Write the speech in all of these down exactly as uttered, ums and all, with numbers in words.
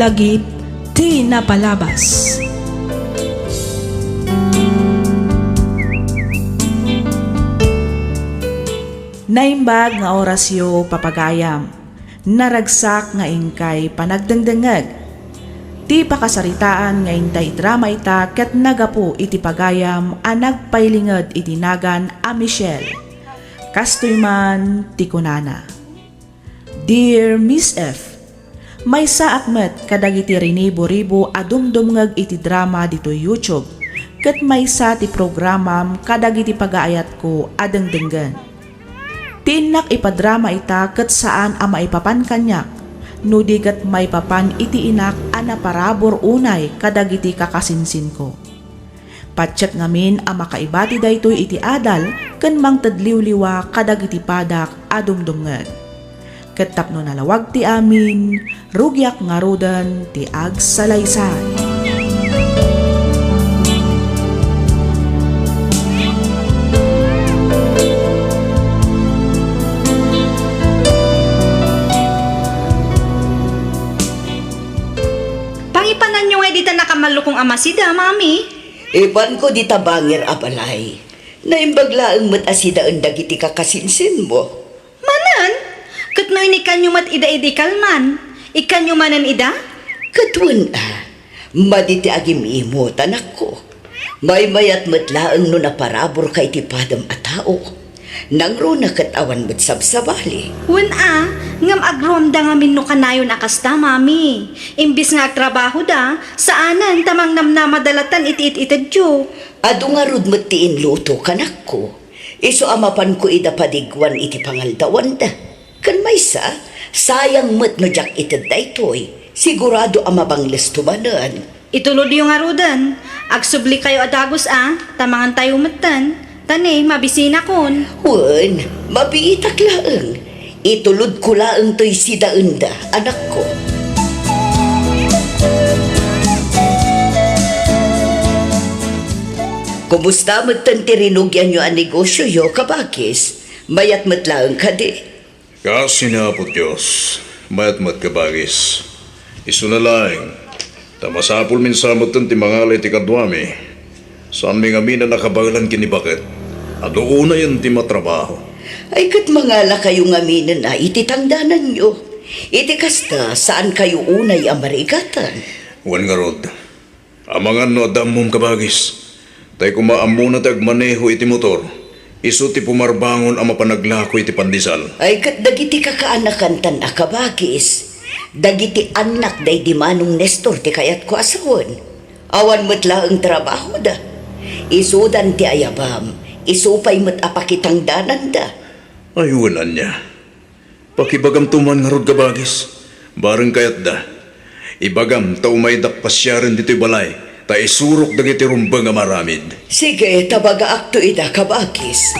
Lagip ti napalabas. Naimbag nga orasyo, papagayam. Naragsak nga inkay panagdengdengngeg. Ti pakasaritaan nga intay idrama ita ket nagapu iti pagayam a nagpailinged iti nagan a Michelle. Kastoy man ti kunana. Dear Miss F, maysaak met kadagiti rinibo-ribo a dumdumngeg iti drama ditoy YouTube, ket maysa ti programam kadagiti pagaayatko a dengdenggen. Ti innak ipadrama ita ket saan a maipapan kaniak, no di ket maipapan iti inak a naparabur unay kadagiti kakasinsinko. Patiek ngamin a makaibati daytoy iti adal ken mangted liwliwa kadagiti padak a dumdumngeg. Ket tapno nalawag ti amin, rugiak ngaruden ti agsalaysay. Pangipananyo ngay dita nakamallukong a masida, Mami? Ipanko dita bangir a balay. Naimbag laeng met a sidaen dagiti kakasinsinmo. Manen? Ket no inikanyo met ida idi kalman, ikkanyo manen ida? Ket wen a, madi ti agim-imot, anakko. Maymayat met laeng no naparaburka iti padam a tao. Nangruna ket awan met sabsabali. Wen a, ngem agruamda ngamin no kanayon a kasta, Mami. Imbis nga agtrabahoda, saanen ta mangnamnamada latta iti it-itedyo. Adu ngarud met ti inluto, kanakko. Isu a mapanko ida padiguan iti pangaldawanda. Ken maysa, sayang met no diak ited daytoy. Sigurado a mabanglesto manen. Itulodyo ngaruden. Agsublikayo a dagus a, ta mangantayo metten. Ta ne, mabisinakon. Wen, mabiitak laeng. Itulodko laeng toy sidaenda, anakko. Kumusta metten ti rinugianyo a negosioyo, kabagis? Mayat met laeng kadi? Kaasi ni Apo Dios, mayat met, kabagis. Isuna laeng, ta masapulmin sa metten ti mangala iti kaduami. Saanmi ngamin a nakabaelan ken ni baket. Adu unayen ti matrabaho. Ay, ket mangalakayo ngaminen a iti tangdananyo. Iti kasta, saankayo unay a marigatan. Wen ngarud, amangan no adda ammom, kabagis. Tay koma ammona ti agmaneho iti motor, isu ti pumarbangon a mapan aglako iti pandesal. Ay, ket dagiti kakaanakan tan a kabagis, dagiti annak daydi Manong Nestor ti kayatko a sawen. Awan met laeng trabahoda. Isudan ti ayabam, isu pay met a pakitangdananda. Ay, wen ania. Pakibagamto man ngarud, kabagis. Bareng kayatda, ibagam ta umaydak pasiaren ditoy balay, ta isurok dagiti rumbeng a maaramid. Sige, ta bagaakto ida, kabagis.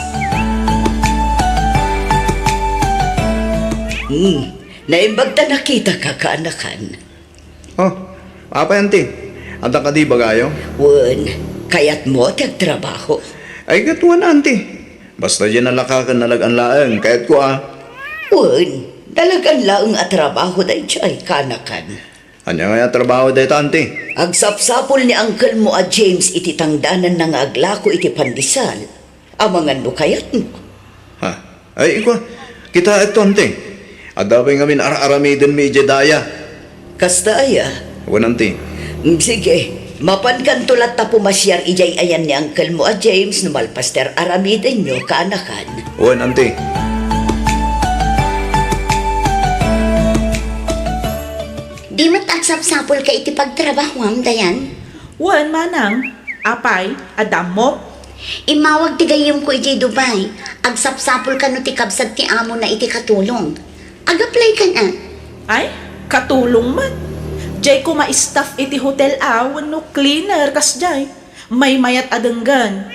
Hmm, naimbag ta nakitaka, kaanakan. Oh, apay, anti? Adda kadi ibagayo? Wen, kayatmo ti agtrabaho? Ay, ket wen, anti. Basta diay nalaka ken nalagan laeng, kayatko a. Wen, nalagan laeng a trabaho daydiay, kaanakan. Ania ngay a trabaho dayta, anti? Agsapsapul ni angkelmo a James iti tangdananna nga aglako iti pandesal. Amangan no kayatmo. Ha? Ay, ikua, kitaekto, anti. Adda pay ngamin ar-aramidenmi idiay daya. Kasta aya? Wen, anti. Mm, sige, mapankanto latta pumasiar idiay ayan ni angkelmo a James no malpas ti ar-aramidenyo, kaanakan. Wen, anti. Di met agsapsapulka iti pagtrabahoam, Dayan? Wen, manang. Apay, adda ammok? Immawag ti gayyemko idiay Dubai. Agsapsapul kano ti kabsat ti amona iti katulong. Ag-apply kan a? Ay, katulong met. Diay koma staff iti hotel a wenno cleaner kasdiay. Maymayat a denggen.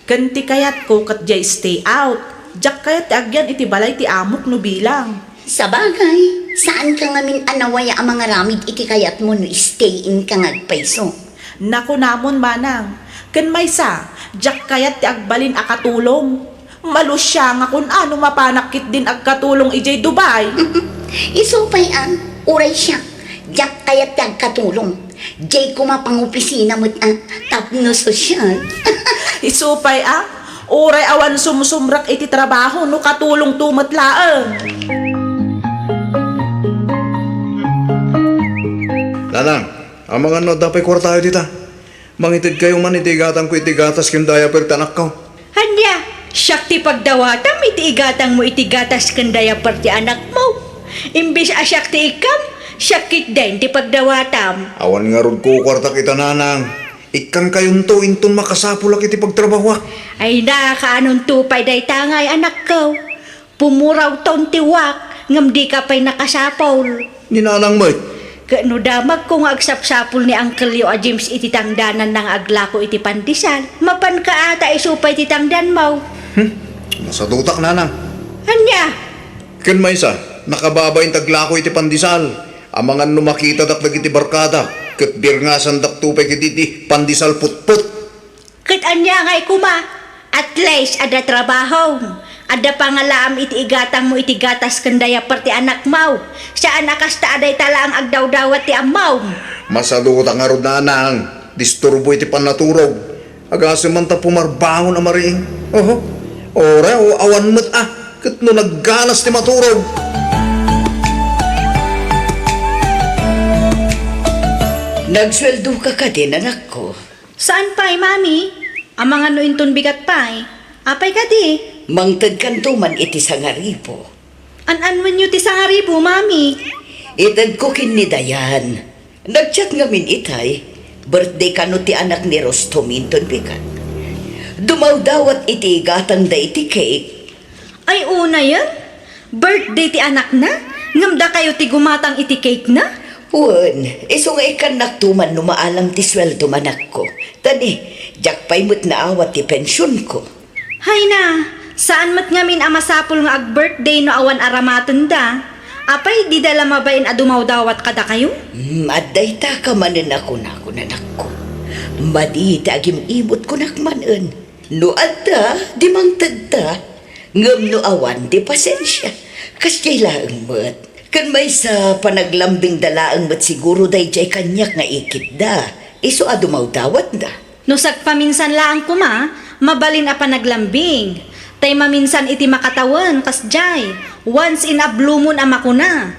Ken ti kayatko ket diay stay out. Diak kayat ti agyan iti balay ti amok no bilang. Sabagay, saanka ngamin a nawaya a mangaramid iti kayatmo no stay in ka nga agpayso. Nakunamon, manang. Ken maysa, diak kayat ti agbalin a katulong. Malusiangakon a no mapanak ketdin agkatulong idiay Dubai. Isu pay a, uray siak, Diak kayat ti agkatulong. Diay koma pangopisina met a tapno sosyal. Isu pay a, uray awan sumsumrek iti trabaho no katulongto met laeng. Nanang, amangan no adda pay kuartayo dita? Mangitedkayo man iti igatangko iti gatas ken diaper ti anakko. Ania, siak ti pagdawatam iti igatangmo iti gatas ken diaper ti anakmo? Imbes a siak ti ikkam, siak ketdin ti pagdawatam. Awan ngarud kukuartak ita, nanang. Ikkangkayonto inton makasapulak iti pagtrabahoak. Ay na, kaanonto pay dayta ngay, anakko? Pumurawton ti wak, ngem dika pay nakasapul. Ni nanang met. Ket no damagko nga agsapsapul ni angkelyo a James iti tangdananna nga aglako iti pandesal, mapanka ata isu pay ti tangdanmo. Hmm? Masadutak, nanang. Ania? Ken maysa, nakababain ti aglako iti pandesal. Amangan no makitadak dagiti barkadak, ket birngasandakto pay ketdi ti pandesal putpot. Ket ania ngay koma? At least, adda trabahom. Adda pangalaam iti igatangmo iti gatas ken diaper ti anakmo. Saan a kasta a dayta laeng agdawdawat ti ammom. Masadutak ngarud, nanang. Disturbo iti pannaturog. Agasem man ta pumarbangon a mariing. Oho. Uray, o awan met a. Ket no nagganas ti maturog. Nagsueldoka kadi, anakko? Saan pay, Mami? Amangan no inton bigat pay. Apay kadi? Mangtedkanto man iti sangaribu. An-anwenyo ti sangaribu, Mami? Itedko ken ni Dayan. Nag-chat ngamin itay. Birthday kano ti anak ni Rustom inton bigat. Dumawdawat iti igatangda iti cake. Ay, unayen? Birthday ti anakna? Ngem dakayo ti gumatang iti cake na? Wen, isu nga ikkannakto man no maalam ti sueldom, anakko. Ta ni, diak pay met naawat ti pensionko. Hay na, saan met ngamin a masapul nga ag-birthday no awan aramatenda? Apay, dida la mabain a dumawdawat kadakayo? Hmm, adda itaka manen a kunakon, anakko. Madi ti agim-imot kunak manen. No adda, di mangtedta. Ngem no awan, di pasensia. Kasdiay laeng met. Ken maysa, panaglambingda laeng met siguro daydiay kaniak nga ikitda. Isu a dumawdawatda. No sagpaminsan laeng koma, mabalin a panaglambing. Tay maminsan iti makatawen, kasdiay, once in a blue moon a makuna.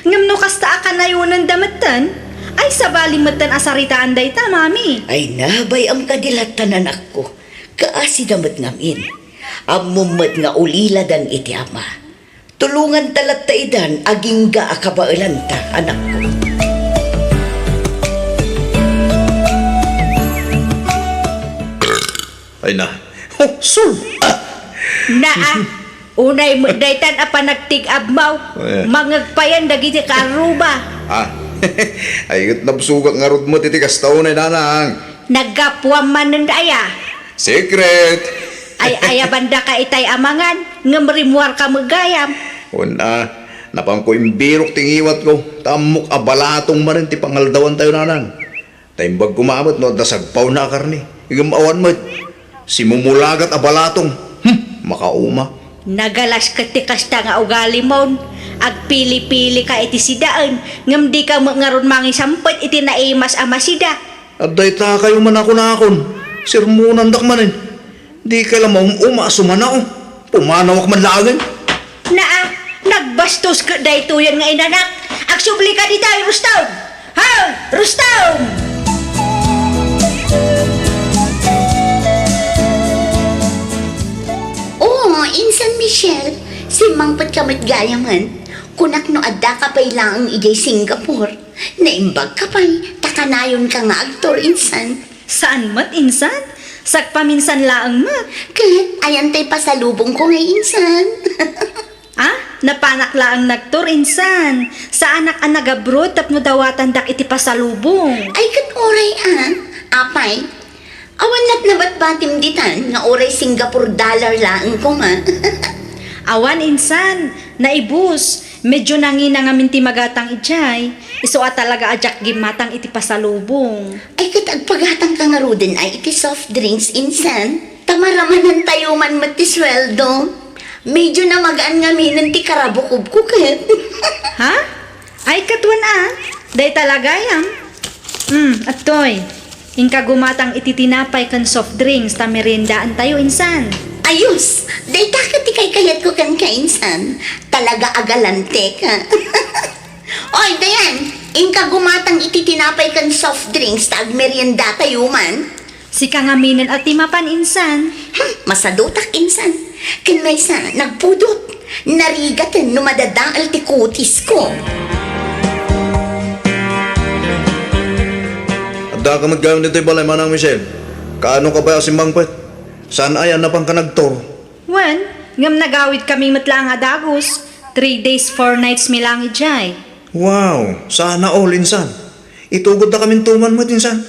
Ngem no kasta a kanayonenda metten, ay sabali metten a saritaan dayta, Mami. Ay na, bay-am kadi latta, anakko. Kaasida met ngamin. Ammom met nga uliladan iti ama. Tulonganta latta idan agingga a kabaelanta, anakko. Ay na. Oh, sul! Naa, unay met daytan a panagtig-abmaw. Eh. Mangegpayan dagiti kaarruba. Ah. Ay, ket nabsogak ngarud met iti kasta unay, nanang. Naggapuam manen daya. Secret! Ay, ayabandaka itay a mangan, ngem rimmuarka met gayam. Wen a, napanko imbirok ti ngiwatko, ta ammok a balatong manen ti pangaldawantayo, nanang. Ta imbag koma met no adda sagpawna a karne, ngem awan met. Simumulagat a balatong. Hmm, makauma. Nagalas ket ti kasta nga ugalimon. Agpili-pilika iti sidaen, ngem dika met ngarud mangisampet iti naimas a masida. Adda itakayo man a kunakon, sermonandak manen. Dikay la maum-uma a sumanao. Pumanawak man laengen. Naa, nagbastos ket daytoyen nga inanak. Agsublika ditoy, Rustom! Haw! Rustom! Oh, Insan Michelle, simmangpetka met gayamen. Kunak no addaka pay laeng idiay Singapore. Naimbagka pay, ta kanayonka nga agtour, Insan. Saan met, Insan? Sagpaminsan laeng met. Ket, ayan tay pasalubongko ngay, Insan. Ah, napanak laeng nagtour, Insan. Saanak a nagabroad tapno dawatandak iti pasalubong. Ay, ket uray, ah. Apay, awan lat nabatbatim ditan nga uray Singapore dollar laeng koma. Awan, Insan. Naibus. Medyo nangina ngamin ti magatang idiay. Isu a talaga a diak gimmatang iti pasalubong. Ay, ket agpagatangka ngaruden ay iti soft drinks, Insan. Ta maramanantayo man met ti sueldo. Medyo namagaan ngaminen ti karabukobko ket. Ha? Ay, ket wen a. Dayta la gayam? Hmm, adtoy. Inka gumatang iti tinapay ken soft drinks ta meriendaantayo insan. Ayos! Dayta ket ti kaykayatko kenka insan. Talaga a galante ka. Oy, Dayan, inka gumatang iti tinapay ken soft drinks ta agmeriendatayo man. Sika ngamin a ti mapan insan. Hmm, masadutak insan. Ken maysa, nagpudot. Narigaten no madadael ti kutisko. Adda ka met gayam ditoy balay, Manang Michelle. Kaano ka pay a simmangpet? Saan aya a napanka nagtour? Wen, ngem nagawid kami met laeng a dagus. Three days, four nights mi laeng idiay. Wow! Sana all, insan. Itugod da kamin tuman met, insan.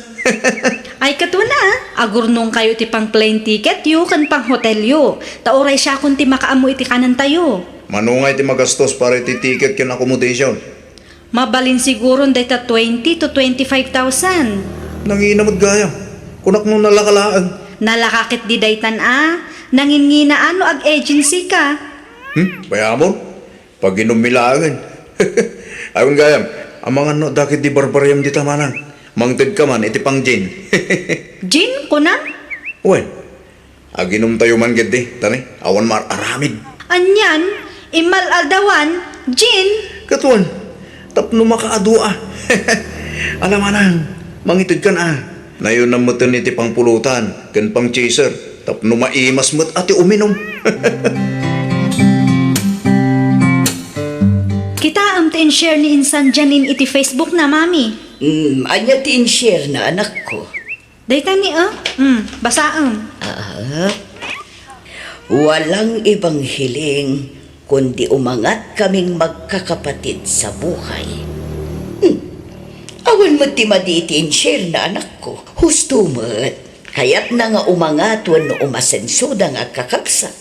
Ay, ket wen a, agurnongkayo ti pang-plane ticketyo ken pang-hotelyo, ta uray siakon ti makaammo iti kanentayo. Mano ngay ti magastos para iti ticket ken accommodation? Mabalin siguron dayta twenty to twenty-five thousand. Nangina met gayam. Kunak no nalaka laeng. Nalaka ketdi daytan a. Nanginngina a no ag-agency ka. Hmm? Bayamon? Paginummi laengen. Ay, wen gayam, amangan no adda ketdi barbariam dita, Manang. Mangtedka man iti pang-gin. Gin, kunam? Wen, aginumtayo man ketdi, ta ni, awan maar-aramid. Anian, immal-aldawan, gin? Ket wen, tapno makaadu a. Ala, Manang, mangitedkan a. Nayonam metten iti pangpulutan ken pang-chaser tapno maimas met a ti uminum. Kitaem ti in-share ni insan Janine iti Facebook na, Mami. Hmm, ania ti in-share na, anakko? Dayta ni, ah? Hmm, basaem. Ah, walang ibang hiling kundi umangat kaming magkakapatid sa buhay. Hmm. Awan met ti madi iti in-share na, anakko. Husto met, kayatna nga umangat wenno umasensoda nga agkakabsat.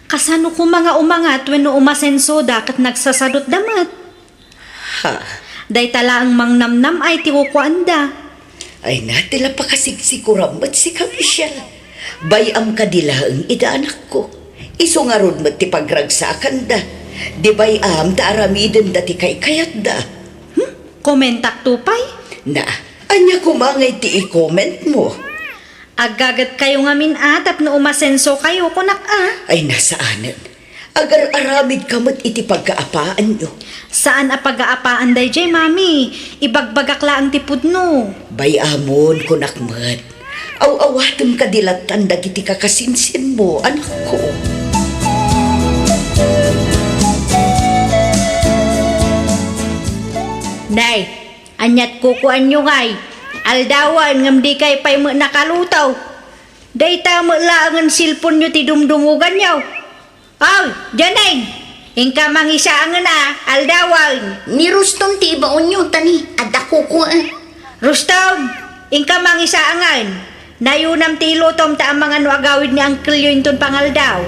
Kasano koma nga umangat wenno umasensoda ket nagsasadutda met? Ha? Dayta laeng mangnamnam-ay ti kukuanda. Ay na, ti la pakasigsigura met sika, Michelle. Bay-am kadi laeng ida, anakko. Isu ngarud met ti pagragsakanda. Di bay-am ta aramidenda ti kaykayatda. Hmm? Komentakto pay? Na, ania koma ngay ti i-comment mo? Aggagetkayo ngamin a tapno umasensokayo, kunak a. Ay, na, saanen. Agar-aramidka met iti pagkaapaanyo. Saan a pagkaapaan daydiay, Mami. Ibagbagak laeng ti pudno. Bay-amon, kunak met. Aw-awatem kadi lattan dagiti kakasinsinmo, anakko. Nay, aniat kukuanyo ngay? Aldawen ngem dikay pay met nakaluto. Dayta met laengen cellphone-yo ti dumdumuganyo. Aw, Janine! Inka mangisaangen a, aldawen. Ni Rustom ti ibaonyo, ta ni, adda kukuek. Rustom, inka mangisaangen. Nayonam ti ilutom ta amangan no agawid ni angkelyo inton pangaldaw.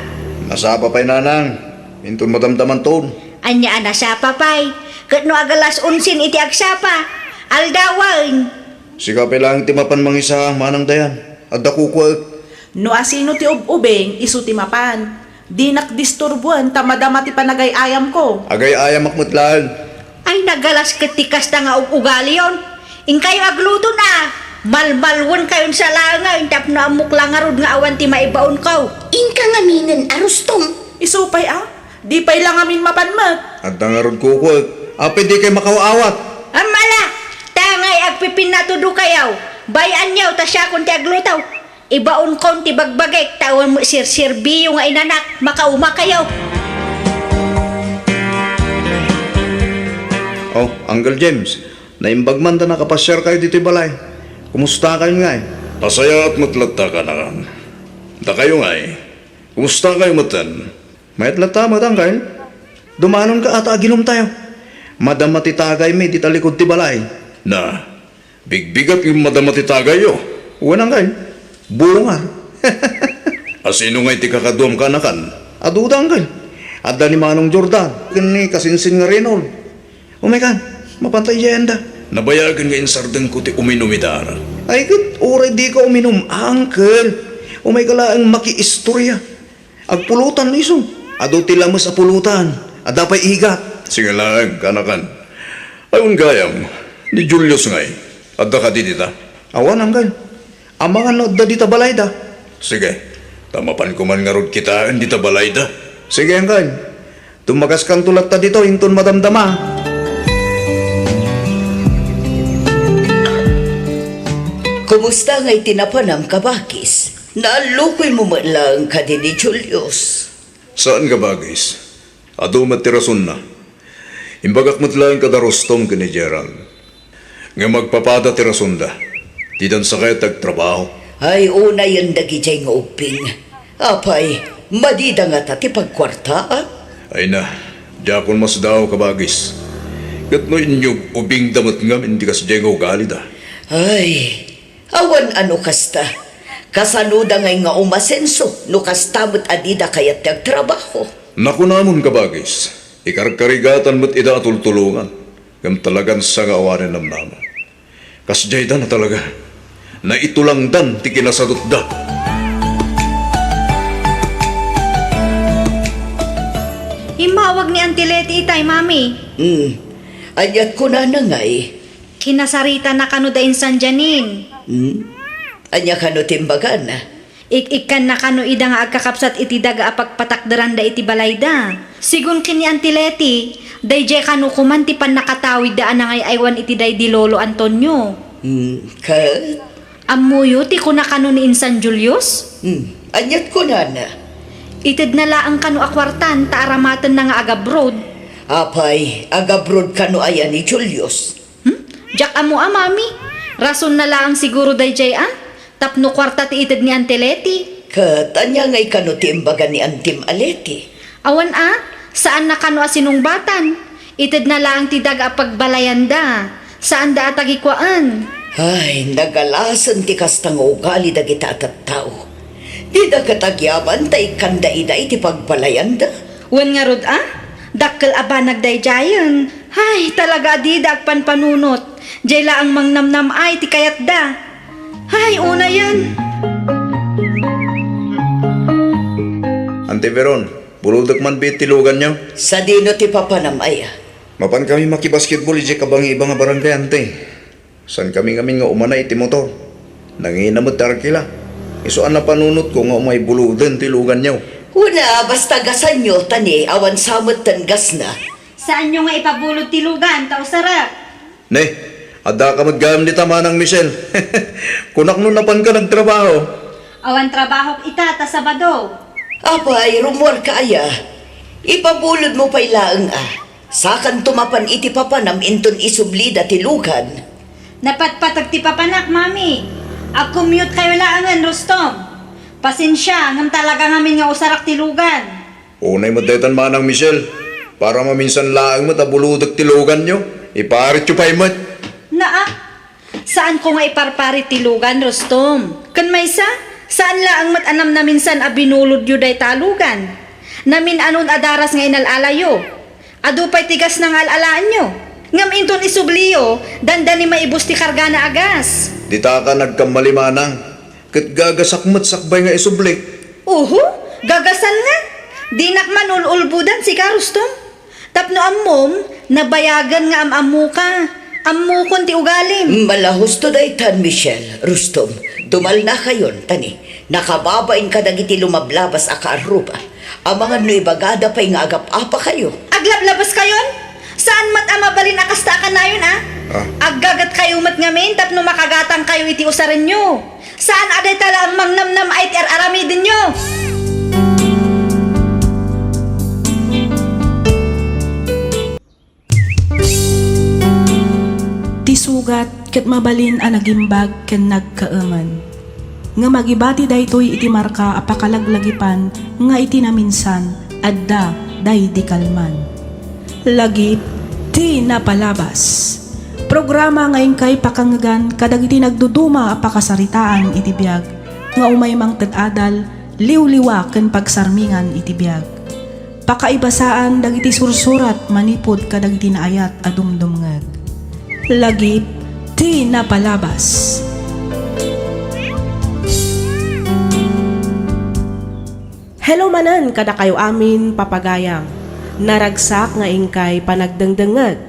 Nasapa pay, nanang. Inton madamdamanton. Ania a nasapa pay? Ket no agalas onsen iti agsapa, aldawen. Sika pay laeng ti mapan mangisaang, Manang Dayan. Adda kukuek. No asino ti ub-ubing, isu ti mapan. Dinak disturboen ta madama ti panagay-ayamko. Agay-ayamak met laeng. Ay, nagalas ket ti kasta nga ug-ugaliyon. Inkayo agluton a. Malmalwenkayon sa laengen tapno ammok la ngarud nga awan ti maibaonko. Inka ngaminen a Rustom. Isu pay a, di pay la ngamin mapan met. Adda ngarud kukuek. Apay dikay makaw-awat? Ammala, ta ngay agpipinnatudokayo. Bay-anyo ta siakon ti agluto. Ibaonkon ti bagbagik ta awan met serserbiyo nga inanak, makaumakayo. Oh, Uncle James, naimbag man ta nakapasiarkayo ditoy balay. Kumustakayon ngay? Nasayaat met latta, kanakan. Dakayo ngay, kumustakayo metten? Mayat latta met, Uncle. Dumanonka a ta aginumtayo. Madama ti tagaymi dita likud ti balay. Na, bigbigat ngem madama ti tagayyo. Wen, Uncle. Bungar. Asino ngay ti kakaduam, kanakan? Aduda, Uncle. Adda ni Manong Jordan ken ni kasinsin nga Reynold. Umaykan, mapanta idiay anda. Nabayagen nga insardengko ti uminum ida. Ay ket, uray dika uminum, Uncle. Umayka laeng makiistorya. Agpulutan isu. Adu ti lames a pulutan. Adda pay igat. Sige laeng, kanakan. Ay, wen gayam, Ni Julius ngay, adda kadi dita? Awan, Uncle. Amangan no adda dita balayda. Sige, ta mapanko man ngarud kitaen dita balayda. Sige, Uncle. Tummagaskanto latta ditoy inton madamdama. Kumusta ngay ti napanam, kabagis? Naallukoymo met laeng kadi ni Julius? Saan, kabagis. Adu met ti rasonna. Imbagak met laeng kada Rustom ken ni Gerald. Ngem agpapada ti rasonda. Didan sa kayat ti agtrabaho. Ay, unayen dagidiay nga ubbing. Apay, madida ngata ti pagkuartaan? Ay na, diakon masdaaw, kabagis. Ket no inyog, ubingda met ngamin ti kasdiay nga ugalida. Ay, awan a no kasta. Kasanoda ngay nga umasenso no kasta met a dida kayat ti agtrabaho? Nakunamon, kabagis, ikarkarigatan met ida a tultulongan, ngem talagan sa nga awanen namnama. Kasdiay da na talaga. Naitulangdan ti kinasadutda. Immawag ni Auntie Leti itay, Mami. Hmm. Aniat kunana ngay? Kinasarita na kano da insan Janine. Hmm? Ania kano ti imbagana? Ik-ikkanna kano ida nga agkakabsat iti daga a pagpatakderanda iti balayda. Sigun ken ni Auntie Leti, daydiay kano koman ti pannakatawidda a nangay-aywan iti daydi Lolo Antonio. Hmm, ket? Ammoyo ti kuna kano ni insan Julius? Hmm, aniat kunana? Itedna laeng kano a kuartan ta aramatenna nga agabroad. Apay, agabroad kano aya ni Julius? Hmm? Diak ammo a, Mami. Rasonna laeng siguro daydiay a tapno kuarta ti ited ni Auntie Leti. Ket ania ngay kano ti imbaga ni Antim a Leti? Awan a, saanna kano a sinungbatan. Itedna laeng ti daga a pagbalayanda. Saanda a tagikuaen. Ay, nagalasen ti kasta nga ugali dagita a tattao. Dida ket agyaman ta ikkanda ida iti pagbalayanda. Wen ngarud a, dakkel a banag daydiayen. Ay, talaga a dida agpanpanunot. Diay laeng mangnamnam-ay ti kayatda. Ay, unayen. Ante Veron, buludek man biit ti luganyo? Sadino ti papanam aya? Mapan kami makibasketball idiay kabangiba nga barangay, ante. Saan kami ngamin nga umuna iti motor. Nangina met ti arkila. Isu a napanunotko nga umay buluden ti luganyo. Una, basta gasanyo, ta ni awan sa metten gasna. Saanyo nga ipabulod ti lugan, ta usarek. Ne, addaka met gayam dita, Manang Michelle. Kunak no napanka nagtrabaho. Awan trabahok ita ta Sabado. Apay, rummuarka aya? Ipabulodmo pay laeng a. Sakanto mapan iti papanam inton isublida ti lugan. Napatpateg ti papanak, Mami. Agcommute kayo laengen, Rustom. Pasensia, ngem talaga ngamin nga usarak ti lugan. Unay met daytan, Manang Michelle. Para maminsan laeng met a buludek ti luganyo. Iparityo pay met. Naa, saanko nga iparparit ti lugan, Rustom. Ken maysa, saan laeng met a namnaminsan a binulodyo dayta a lugan. Namin-anon a daras nga inal-alayo. Adu pay ti gasna nga al-alaenyo. Ngem inton isubliyo, dandani maibus ti kargana a gas. Ditaka nagkammali, Manang. Ket gagasak met sakbay nga isublik. Uhu, gagasan nga. Dinak man ul-ulbodan sika, Rustom. Tapno ammom, nabayagen nga am-ammoka. Ammokon ti ugalim. Malahusto daytan, Michelle, Rustom. Dumalnakayon, ta ni, nakababain kadagiti lumablabas a kaarruba. Amangan no ibagada pay nga agap-apakayo. Aglablabaskayon? Saan met a mabalin a kasta a kanayon, a? Ah. Aggagetkayo met ngamin tapno makagatangkayo iti usarenyo. Saan a dayta laeng mangnamnam-ay ti ar-aramidenyo? Ti sugat ket mabalin a nagimbag ken nagkaemen. Ngem agibati daytoy iti marka a pakalaglagipan nga iti naminsan, adda daydi kalman. Lagip ti napalabas. Programa nga inkay pakangngegan kadagiti nagduduma a pakasaritaan iti biag nga umay mangted adal, liwliwa ken pagsarmingan iti biag. Pakaibasaan dagiti sursurat manipud kadagiti naayat a dumdumngeg. Lagip ti napalabas. Hello manen kadakayo amin, papagayam. Naragsak nga inkay panagdengdengngeg.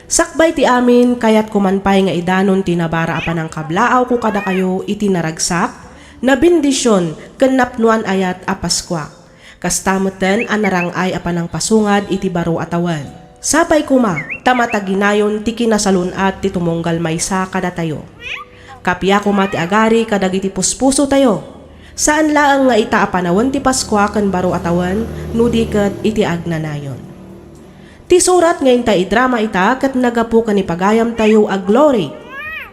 Sakbay ti amin, kayatko man pay nga idanon ti nabara a panangkablaawko kadakayo iti naragsak, nabendision, ken napnoan ayat a Paskua. Kasta metten a narang-ay a panangpasungad iti baro a tawen. Sapay koma ta mataginayon ti kinasalun-at ti tumunggal maysa kadatayo. Kappia koma ti agari kadagiti puspusotayo. Saan laeng nga ita a panawen ti Paskua ken baro a tawen, no di ket iti agnanayon. Ti surat nga inta idrama ita ket naggapu ken ni pagayamtayo a Glory.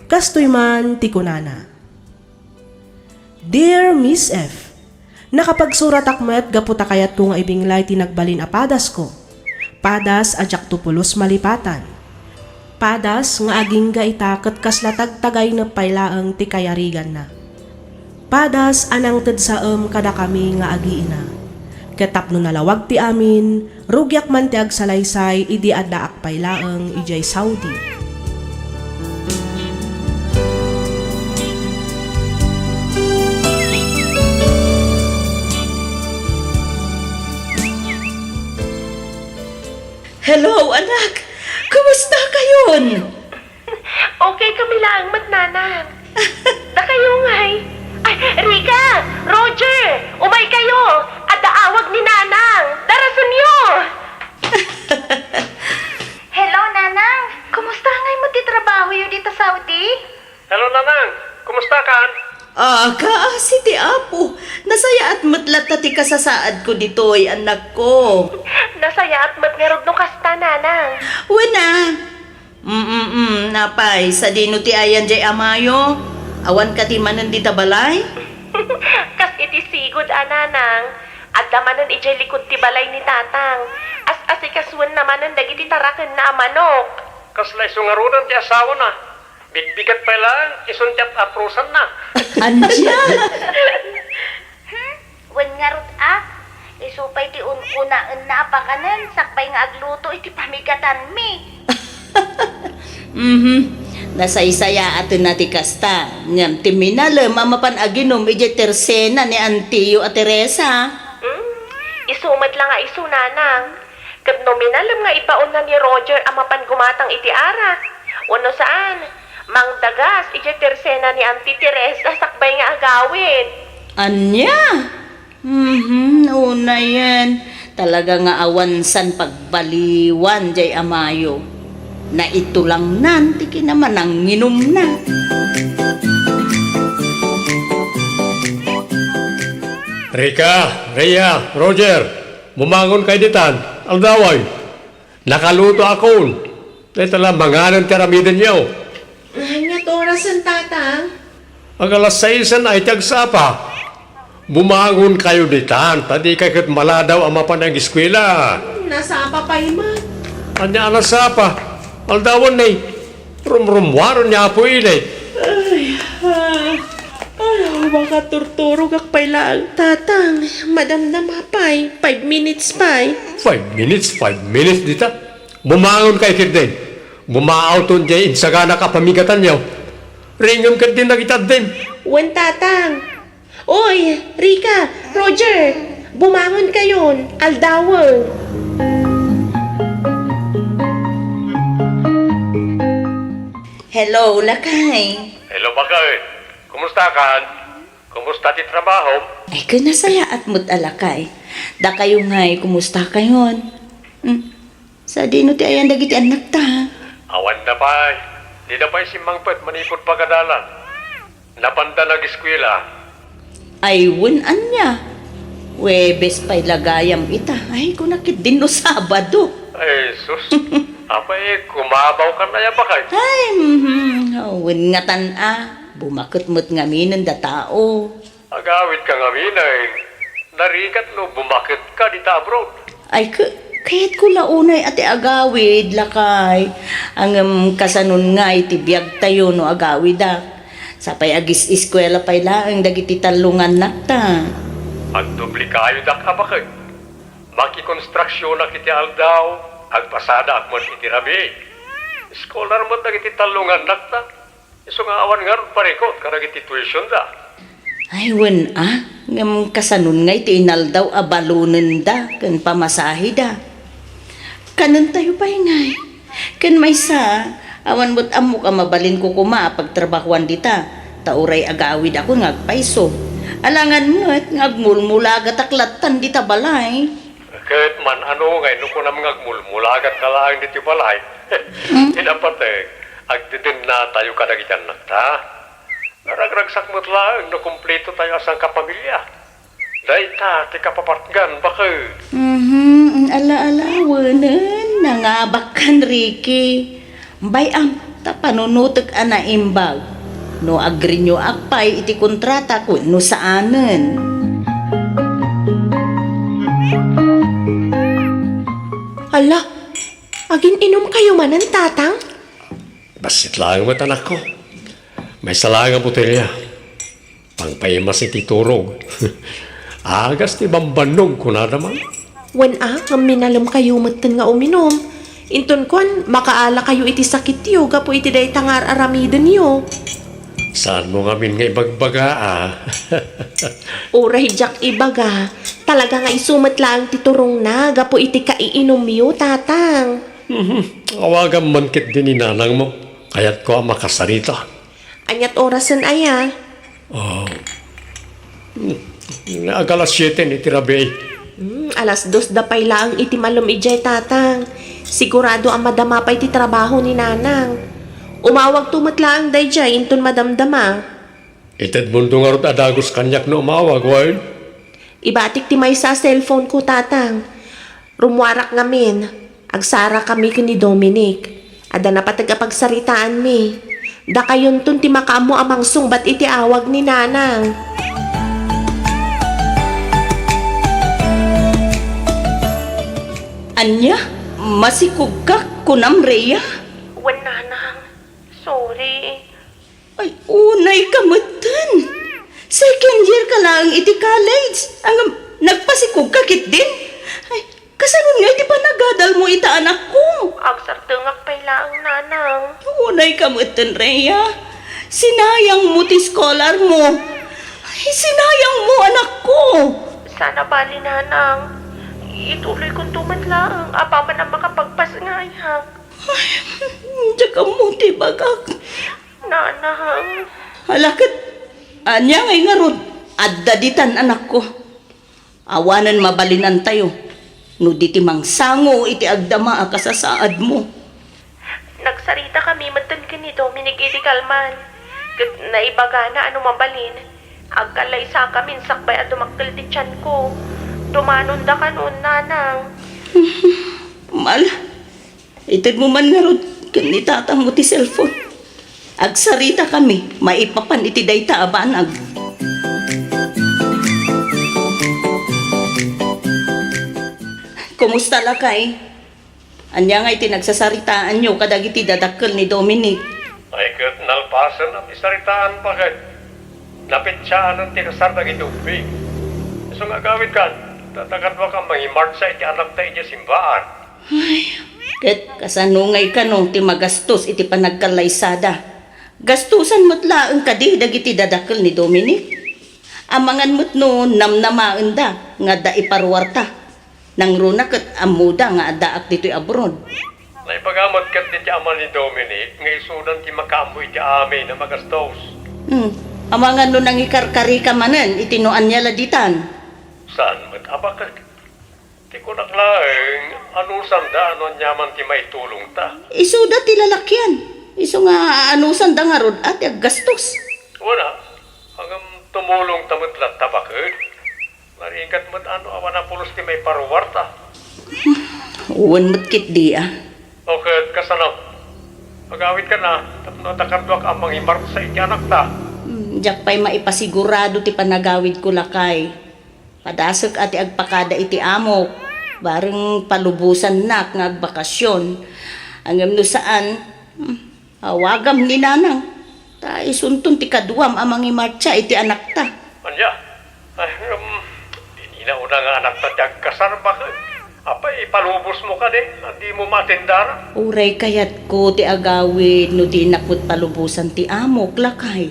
Kastoy man ti kunana, Dear Miss F, nakapagsuratak met gapu ta kayatko nga ibinglay ti nagbalin a padasko. Padas a diakto pulos malipatan. Padas nga agingga ita ket kasla tagtagaynep pay laeng ti kayariganna. Padas a nangted saem kadakami nga agiina. Ket tapno nalawag ti amin, rugiak man ti agsalaysay idi addaak pay laeng idiay Saudi. Hello, anak! Kumusta kayon? Okay kami laeng met, Nanang. Dakayo ngay? Ay, Rica! Roger! Umay kayo! Adda awag ni Nanang! Darasenyo! Hello, Nanang! Kumusta ngay met ti trabahoyo dita Saudi? Hello, Nanang! Kumusta kan? Ah, kaasi ti Apo! Nasayaat met latta ti kasasaadko ditoy, annakko. Nasayaat met ngarud no kasta, Nanang. Wen a. Mm, mm, apay, sadino ti ayan jay amayo? Awan kadi manen dita balay? Kas iti sigud a, Nanang, adda manen idiay likud ti balay ni Tatang. As-asikasuenna manen dagiti tarakenna a manok. Kasla isu ngaruden ti asawana. Bigbigat pay laeng, isun ti at-aprosanna. Ania? Hmm? Wen ngarud a, isu pay ti unkunaenna a pakanen sakbay nga agluto iti pamigatanmi. Mhm. Nasaysayaatenna ti kasta, ngem ti minalem a mapan aginum idiay tersena ni antiyo a Teresa. Hmm? Isu met la nga isu, Nanang. Ket no minalem nga ibaonna ni Roger a mapan gumatang iti arak, wenno saan, mangdagas idiay tersena ni Auntie Teresa sakbay nga agawid. Ania? Mhm, unayen. Talaga nga awan san pagbaliwan jay amayo. Naitulangnan ti kinamananginumna. Rika, Rhea, Roger, bumangon kayo ditan, aldawen. Nakaluto akon. Dayta la manganen ti aramidenyo. Ania ti orasen, Tatang? Ag alas saisen ay ti agsapa. Bumangon kayo ditan, ta di kay ket maladaw a mapan ag-eskuela. Hmm, nasapa pay man. Ania a nasapa? Aldawen ni. Rumrummuaren ni Apo Eli. Ay, ah. Ay, makaturturogak pay laeng, Tatang. Madamdama pay. Five minutes pay. Five minutes, five minutes dita. Bumangon kayo ketdin. Bumaawton diay insaganak a pamigatanyo. Ringem ketdin dagiti addin. Wen, Tatang. Oy, Rika, Roger, bumangon kayon. Aldawen. Hello, lakay. Hello, bakay. Kumusta kan? Kumusta ti trabaho? Ay, ket nasayaat met a lakay. Dakayo ngay, kumusta kayon? Hmm. Sadino ti ayan dagiti annakta? Awan da pay. Dida pay simmangpet manipud pagadalan. Napanda nag-eskuela. Ay, wen ania? Huwebes pay la gayam ita. Ay, kuna ketdin no Sabado. Ay, sus. Apay, kumabaw ka na ya, bakay? Ay, mhm. Wen ngatan a. Bumaket met ngamin data. Agawid ka ngamin, ay narigat no bumaket ka dita abroad. Ay, ka-, kayatko la unay a ti agawid, lakay. Ngem kasanon ngay ti biagtayo no agawidak? Sapay agis-eskuela pay laeng dagiti tallo nga annakta. Agdubli kayo dak a baket. Makikonstruksionak iti aldaw, agpasadaak met iti rabii. Scholar met dagiti tallo nga annakta. Isu nga awan ngarud parikut kadagiti tuitionda. Ay, wen a, ngem kasanon ngay ti inaldaw a balonenda ken pamasaheda? Kanentayo pay ngay. Ken maysa, awan met ammok a mabalinko koma a pagtrabahoan dita, ta uray agawidakon nga agpayso. Alangan met nga agmulmulagatak lattan dita balay. Ket man-ano ngay no kunam nga agmulmulagat ka laeng ditoy balay? Hmm? Ti napateg, agdedennatayo kadagiti annakta. Naragragsak met laeng no kumpletotayo a sangkapamilia. Dayta ti kapapatgan, baket. Mhm, ala-ala, wenen, nangabakkan, Ricky. Bay-am, ta panunotek a naimbag. No agrenewak pay iti kontrata wenno saanen. Ala, agin-inumkayo manen, Tatang? Bassit laeng met, anakko. Maysa laeng a botelya. Pangpaimas iti turog. Agas ti bambannog, kunada man. Wen a, ngem minalemkayo metten nga uminum. Inton kuan, makaalakayo iti sakityo gapu iti dayta nga ar-aramidenyo. Saanmo ngamin nga ibagbaga, a? Uray diak ibaga, talaga nga isu met laeng ti turongna gapu iti kaiinumyo, Tatang. Mhm. Awagam man ketdi ni nanangmo. Kayatko a makasarita. Ania't orasen aya? Ah, hmm, agalas siete iti rabii. Hmm, alas dos da pay laeng iti malem idiay, Tatang. Sigurado a madama pay ti trabaho ni Nanang. Umawagto met laeng daydiay inton madamdama. Itedmonto ngarud a dagus kaniak no umawag, wen? Ibatik ti maysa a cellphone ko, Tatang. Rummuarak ngamin, agsarakami ken ni Dominic. Adda napateg a pagsaritaanmi. Dakayonton ti makaammo a mangsungbat iti awag ni Nanang. Ania? Masikogka, kunam, Rhea? Wen, Nanang. Sorry. Ay, unay ka metten. Second year ka laeng iti college. Ngem nagpasikog ka ketdin? Ay, kasano nga iti panagadalmo ita anakko? Agsardengak pay laeng, Nanang. Unay ka metten, Rhea. Sinayang mo ti scholar mo. Ay, sinayang mo, anakko. Sana bali, Nanang. Ituloy konto met laeng apaman a makapagpasngayam. Ay, diak ammo ti ibagak. Nanang. Ala ket, ania ngay ngarud? Adda ditan, anakko. Awanen mabalinantayo no di ti mangsango iti agdama a kasasaadmo. Nagsaritakami metten ken ni Dominic idi kalman, ket naibagana a no mabalin, agkallaysakamin sakbay a dumakkel ti tianko. Dumanonda kanon, Nanang. Mal, itedmo man ngarud ken ni tatangmo ti cellphone. Agsaritakami maipapan iti dayta a banag. Kumusta, lakay? Ania ngay ti nagsasaritaanyo kadagiti dadakkel ni Dominic? Ay, ket nalpasen a ti saritaan, baket. Napetsiaan ti kasar dagiti ubbing. Isu nga agawidkan, ta kaduak a mangimartsa iti anakta idiay simbaan. Ay, ket kasano ngay kano ti magastos iti panagkallaysada? Gastosan met laeng kadi dagiti dadakkel ni Dominic? Amangan met no namnamaenda nga adda iparuarta. Nangruna ket ammoda nga addaak ditoy abroad. Naipaga met ket ti ama ni Dominic nga isudan ti makaammo iti amin a magastos. Hmm. Amangan no nangikarkarika manen iti no ania la ditan. Saan met a baket? Ti kunak laeng, anusanda no aniaman ti maitulongta. Isuda ti lalakian. Isu nga anusanda ngarud a ti aggastos. Wen a, ngem tumulongta met latta, baket. Narigat met a no awan a pulos ti maiparuarta. Wen met ketdi a. O ket kasano? Agawidkan a, tapno adda kaduak a mangimartsa iti anakta. Hmm, diak pay maipasigurado ti panagawidko, lakay. Padasek a ti agpakada iti amok, bareng palubosannak nga agbakasyon. Ngem no saan, hmm, awagam ni nanang, ta isunton ti kaduam a mangimartsa iti anakta. Ania? Ay, um, inina una nga anakta ti agkasar, baket? Apay, ipalubosmo kadi, a dimo maatendara? Uray kayatko ti agawid no dinak met palubosan ti amok, lakay.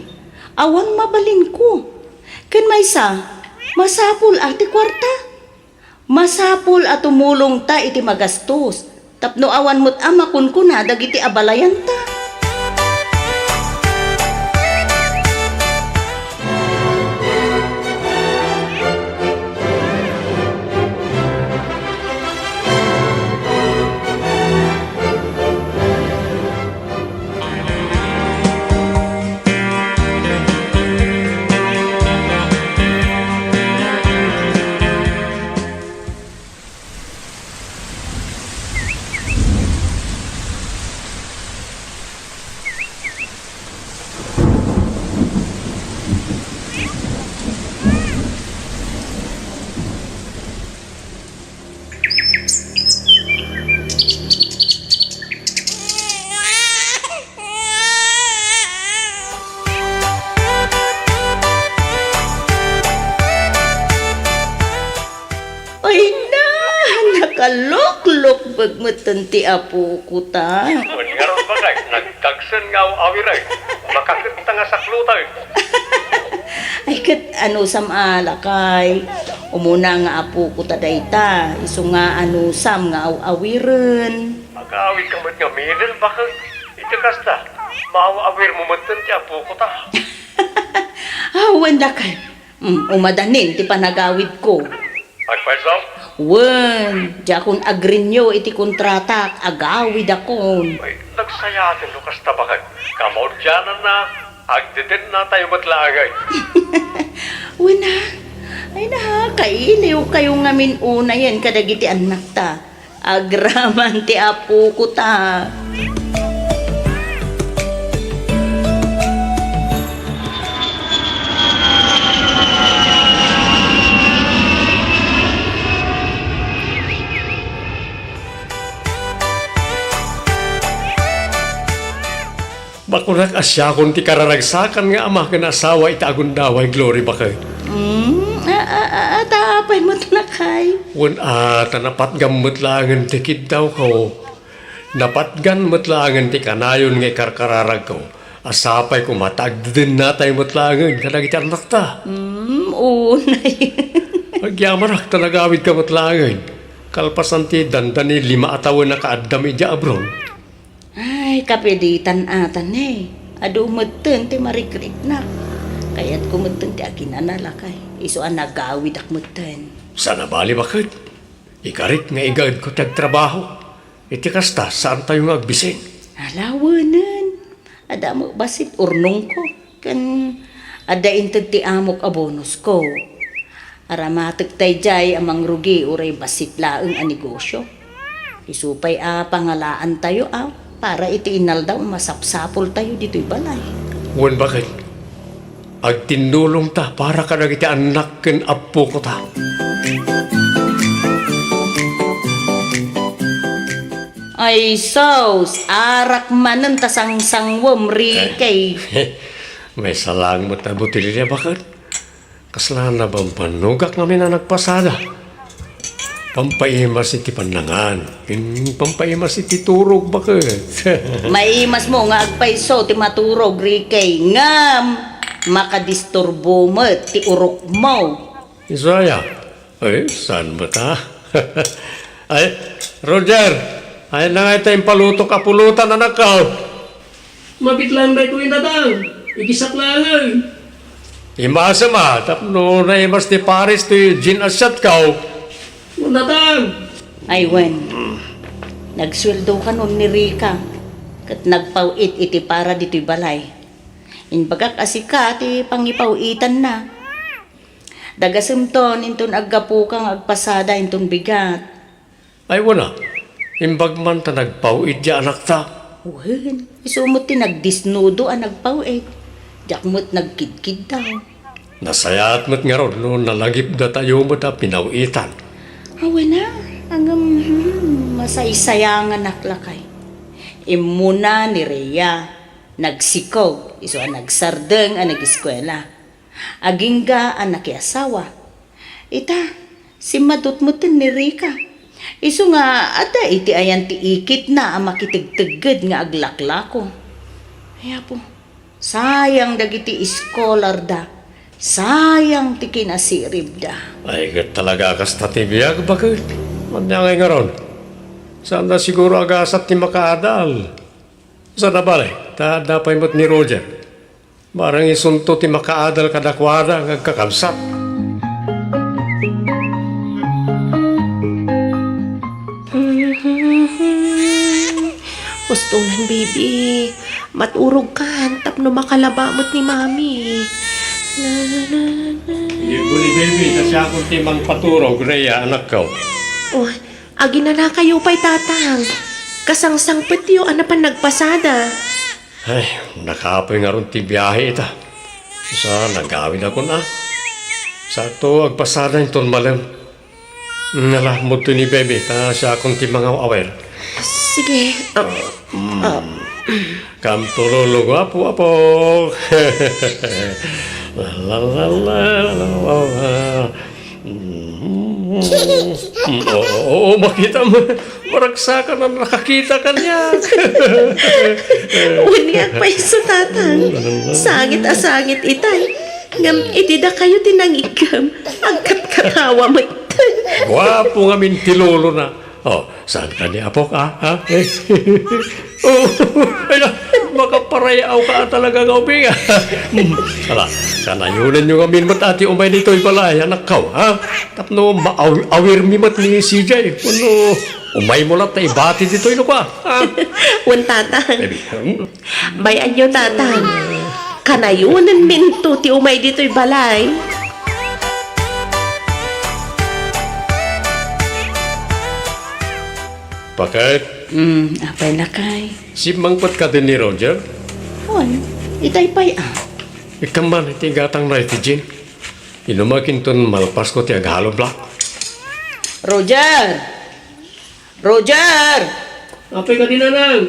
Awan mabalinko. Ken maysa, masapul a ti kuarta. Masapul a tumulongta iti magastos. Tapno awan met a makunkuna dagiti abalayanta. Ay na, nakaloklokbek metten ti apoko ta. Wen ngarud, bakay, nagkagsen nga aw-awiren. Makaketta nga saklutan. Ay, ket anusam a lakay. Umuna nga apoko ta dayta, isu nga anusam nga aw-awiren. Agawid ka met nga middle, bakay. Iti kasta, maaw-awir mo metten ti apoko ta. Awan, lakay. Mm, umadanin ti panagawidko. Agpayso? Wen, diakon agrenew iti kontratak, agawidakon. Ay, nagsayaten no kasta, bakay. Kamaudiananna, agdedennatayo met laengen. Wen a, ay na, kailiwkayo ngamin unayen kadagiti annakta. Agraman ti apoko ta. Bakunak a siakon ti kararagsakan nga ama ken asawa iti agundaway, Glory, baket. Mm, a, a, a, a, ta apay met lakay? Wen a, ta napatgam met laengen ti kiddawko. Napatgan met laengen ti kanayon nga ikarkararagko. A sapay koma ta agdedennatayo met laengen kadagiti annakta. Mm, unay. Agyamanak ta nagawidka met laengen. Kalpasan ti dandani lima a tawen a kaaddam idiay Abron. Ay, kapiditan ata ne. Adu metten ti marikriknak. Kayatko metten ti aginana, lakay. Isu a nagawidak metten. Saan a bali, baket. Ikarik nga igaedko ti agtrabaho. Iti kasta, saantayo nga agbising. Ala, wenen. Adda met bassit urnongko. Ken adda inted ti amok a bonusko. Aramatek daydiay a mangrugi uray bassit laeng a negosio. Isu pay a pangalaantayo a para iti inaldaw a masapsapultayo ditoy balay. Wen, baket, agtinnulongta para kadagiti annak ken appokota. Ay, sus! Arak manen ta sangsangwem, Ricky. Maysa laeng met a botelya, baket. Kasla nabambanogak ngamin a nagpasada. Pampaimas iti pannangan. Mm, pampaimas iti turog, baket. Maimasmo nga agpayso ti maturog, Ricky. Ngem, makadisturbo met ti urokmo. Isu aya? Ay, saan met a? Ay, Roger, ay na nga ita impalutok a pulutan, anakko. Mabit laeng daytoy, Tatang. Igisak laeng. Imasem a, tapno naimas ti pares ti gin a siatko. Tatang! Ay, wen. Nagsueldo kanon ni Rica, ket nagpaw-it iti para ditoy balay. Imbagak a sika ti pangipaw-itanna. Dagasemton inton aggapuka nga agpasada inton bigat. Ay, wen a, imbag man ta nagpaw-it ti anakta. Wen, isu met ti nagdisnudo a nagpaw-it. Diak met nagkidkiddaw. Nasayaat met ngarud no nalagipdatayo met a pinaw-itan. Awen a, ngem, hmm, masaysayanganak lakay. Immuna ni Rhea, nagsikog, isu a nagsardeng a nageskuela. Agingga a nakiasawa. Ita, simmadut metten ni Rica. Isu nga adda iti ayan ti ikitna a makitegtegged nga aglaklako. Ay, Apo, sayang dagiti iskolarda. Sayang ti kinasiribda. Ay, ket talaga a kasta ti biag, baket. Ania ngay ngarud? Saanda siguro a gasat ti makaadal. Saan a bale, ta adda pay met ni Roger. Barang isunto ti makaadal kadakuada nga agkakabsat. Hustonan, baby. Maturogkan tapno makalaba met ni Mami. Na, na, na. Sige, baby, ta siakon ti mangpaturog, Rhea, anakko. Oh, aginanakayo pay, Tatang. Kasangsangpetyo a napan nagpasada. Ay, nakapoy ngarud ti biahe ita. Sa nagawidakon a. Sakto, agpasada inton malem. Nala, mudto ni Baby, ta siakon ti mangaw-awer. Sige. Ah, ah. Kamtulolo, guapo, apo. La, la, la, la, la, la. Mm, oo, oo, makita mo. Maragsakan a nakakita kaniak. Wen ni agpayso, Tatang. Sangit a sangit itay. Ngem iti dakayo ti nangiggem, agkatkatawa met. Guapo ngamin ti lolona. Oh, saan ka ni Apok, ah? Ha? Eh. Oh, ay na, makaparayaw ka talaga nga ubing. Ala, kanayonenyo ngamin met a ti umay ditoy balay, anakko, ha? Tapno maaw-, awirmi met ni C J. Wenno, umaymo latta ibati ditoy no kua, ha? Wen, Tatang. Baby, hmm? Bay-anyo, Tatang. Kanayonenminto ti umay ditoy balay. Paket. Hmm, apay, lakay? Simmangpet kadi ni Roger? Wen, itay pay a. Ikkan man iti gatangna iti Jean. Inumek inton malpasko ti aghalo black. Roger! Roger! Apay kadi, Nanang?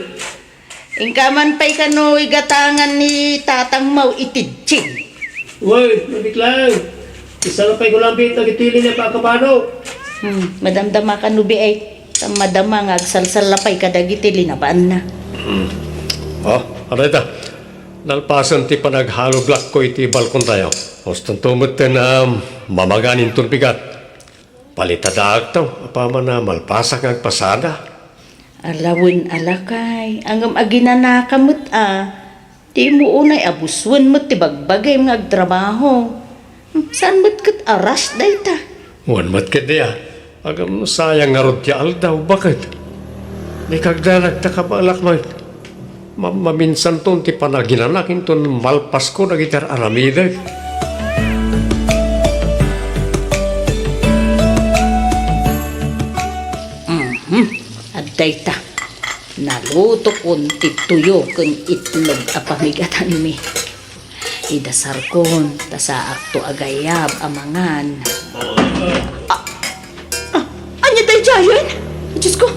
Inka man pay kano igatangan ni tatangmo iti Jean. Wen, mabiklang. Isalapayko laeng dagiti linaba a kabano. Hmm, madamdama kano, biay. Ta madama nga agsalsalapay kadagiti linabaanna. Hmm. Oh, ano ita? Nalpasen ti panaghalo blackko iti balkontayo. Hustonto metten a mamagan inton bigat. Palitadaakto, apaman a malpasak nga agpasada. Ala wen a lakay, ngem aginanaka met a, ti immo unay a busuen met ti bagbagim nga agtrabaho. Hmm, saan met ket a rush dayta? Wen met ketdi a, ngem sayang ngarud ti aldaw, baket. Ni kagdanag ta kabalak met. Ma-, maminsanton ti panaginanak inton malpasko dagiti ar-aramidek. Mhm. Adda ita. Nalutokon ti tuyo ken itlog a pamigatanmi. Idasarkon, ta saakto a gayab a mangan. Ah, ah, ania daydiayen? Diyos ko!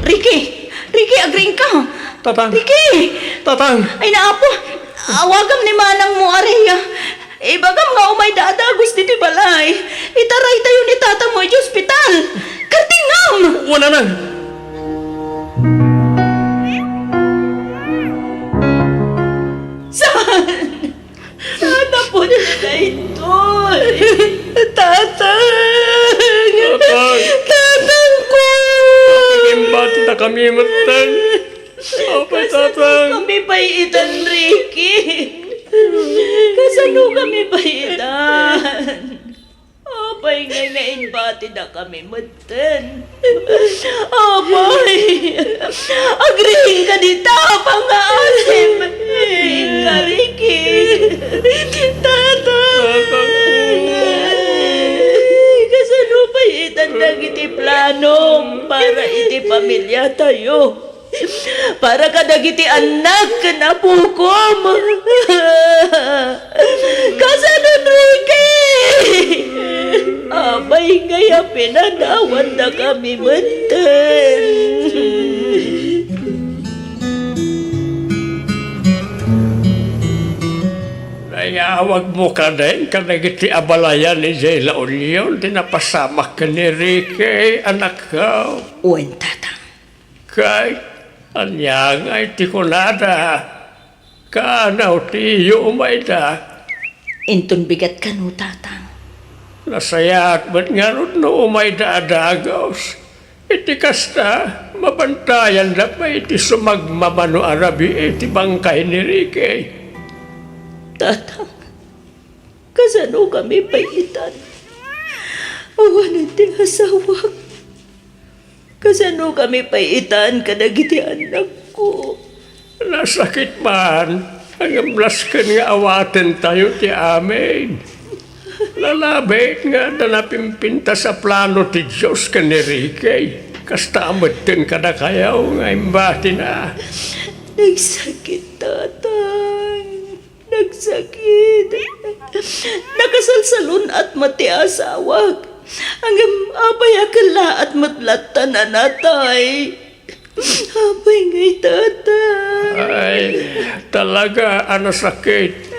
Ricky! Ricky, agriingka! Tatang! Ricky! Tatang! Ay, naapo! Awagam ni manangmo a Rhea. Ibagam nga umayda a dagus ditoy balay. Itaraytayo ni tatangmo iti ospital. Kartingam! Wen, Nanang! Saan? Saan a pudno daytoy? Tatang! Tatang! Tatang ko! Imbati ta kami metten. Apay, Tatang? Kasano kami pay itan, Ricky? Kasano kami pay itan? Apay ngay nga imbatida kami metten? Apay, agriingka dita, pangaasem. Riingka, Ricky. Tatang. Tatang. Kasano pay itan dagiti planom para iti pamilyatayo? Para kadagiti annak ken apokom. Kasano, Enrique? Apay ngay a pinanawanda kami metten. Nayawagmo kadin kadagiti abalayan idiay La Union ti napasamak ken ni Enrique, anakko. Wen, Tatang. Kay, ania ngay ti kunada? Kaano ti iyo umayda? Inton bigat kano, Tatang. Nasayaat met ngarud no umayda a dagus. Iti kasta, mabantayanda pay iti sumagmamano a rabii ti bangkay ni Ricky. Tatang, kasano kami pay itan? Awanen ti asawak. Kasano kami pay itan kadagiti annakko? Nasakit man, ngem nasken nga awatentayo ti amin. Nalabit nga adda napimpintas a plano ti Dios ken ni Ricky. Kasta metten kadakayo nga imbatina. Nagsakit, Tatang. Nagsakit. Nakasalsalun-at met ti asawak. Ngem apay a kellaat met latta a natay? Apay ngay, Tatang? Ay, talaga a nasakit.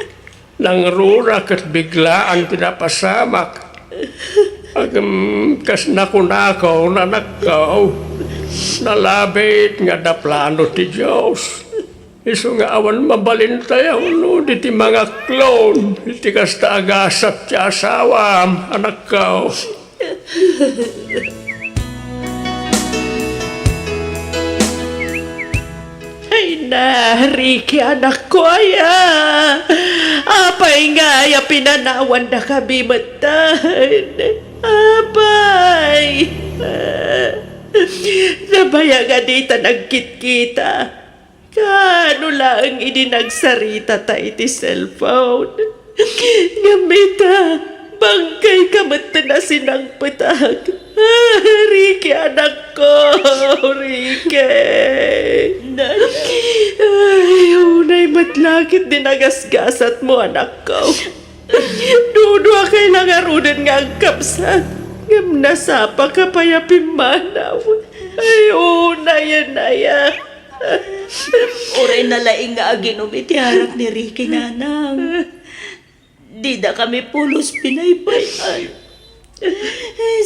Nangruna ket biglaan ti napasamak. Ngem kas nakunako, anakko, nalabit nga adda plano ti Dios. Isu nga awan mabalintayo no di ti mangaklon iti kasta a gasat ti asawam, anakko. Ay na, Ricky, anakko, aya. Apay ngay a pinanawandakami metten? Apay? Nabayag a dita nagkitkita. Kaano laeng idi nagsaritata iti cellphone? Ngem ita, bangkayka metten a sinangpetak. Ah, Ricky, anakko, Ricky. Ay, unay met la ket ti nagasgasatmo, anakko. Duduakay la ngaruden nga agkabsat, ngem nasapaka pay a pimmanaw. Ay, unay, anaya. Uray nalaing nga aginom iti arak ni Ricky, nanang. Dida kami pulos pinaypayan.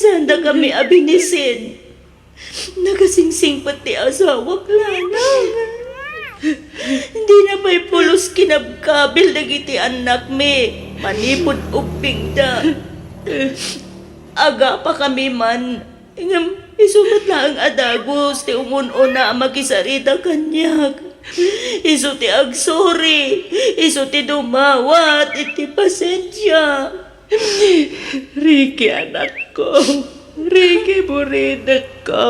Sanda kami abinisen. Nakasingsingpet ti asawak, nanang. Dina pay pulos kinabkabil dagiti annakmi manipud ubbingda. Agapakami man. Ngem isu met laeng a dagus ti umun-una a makisarita kaniak. Isu ti agsuri, isu ti dumawat iti pasensia. Ricky, anakko, Ricky, burinekko,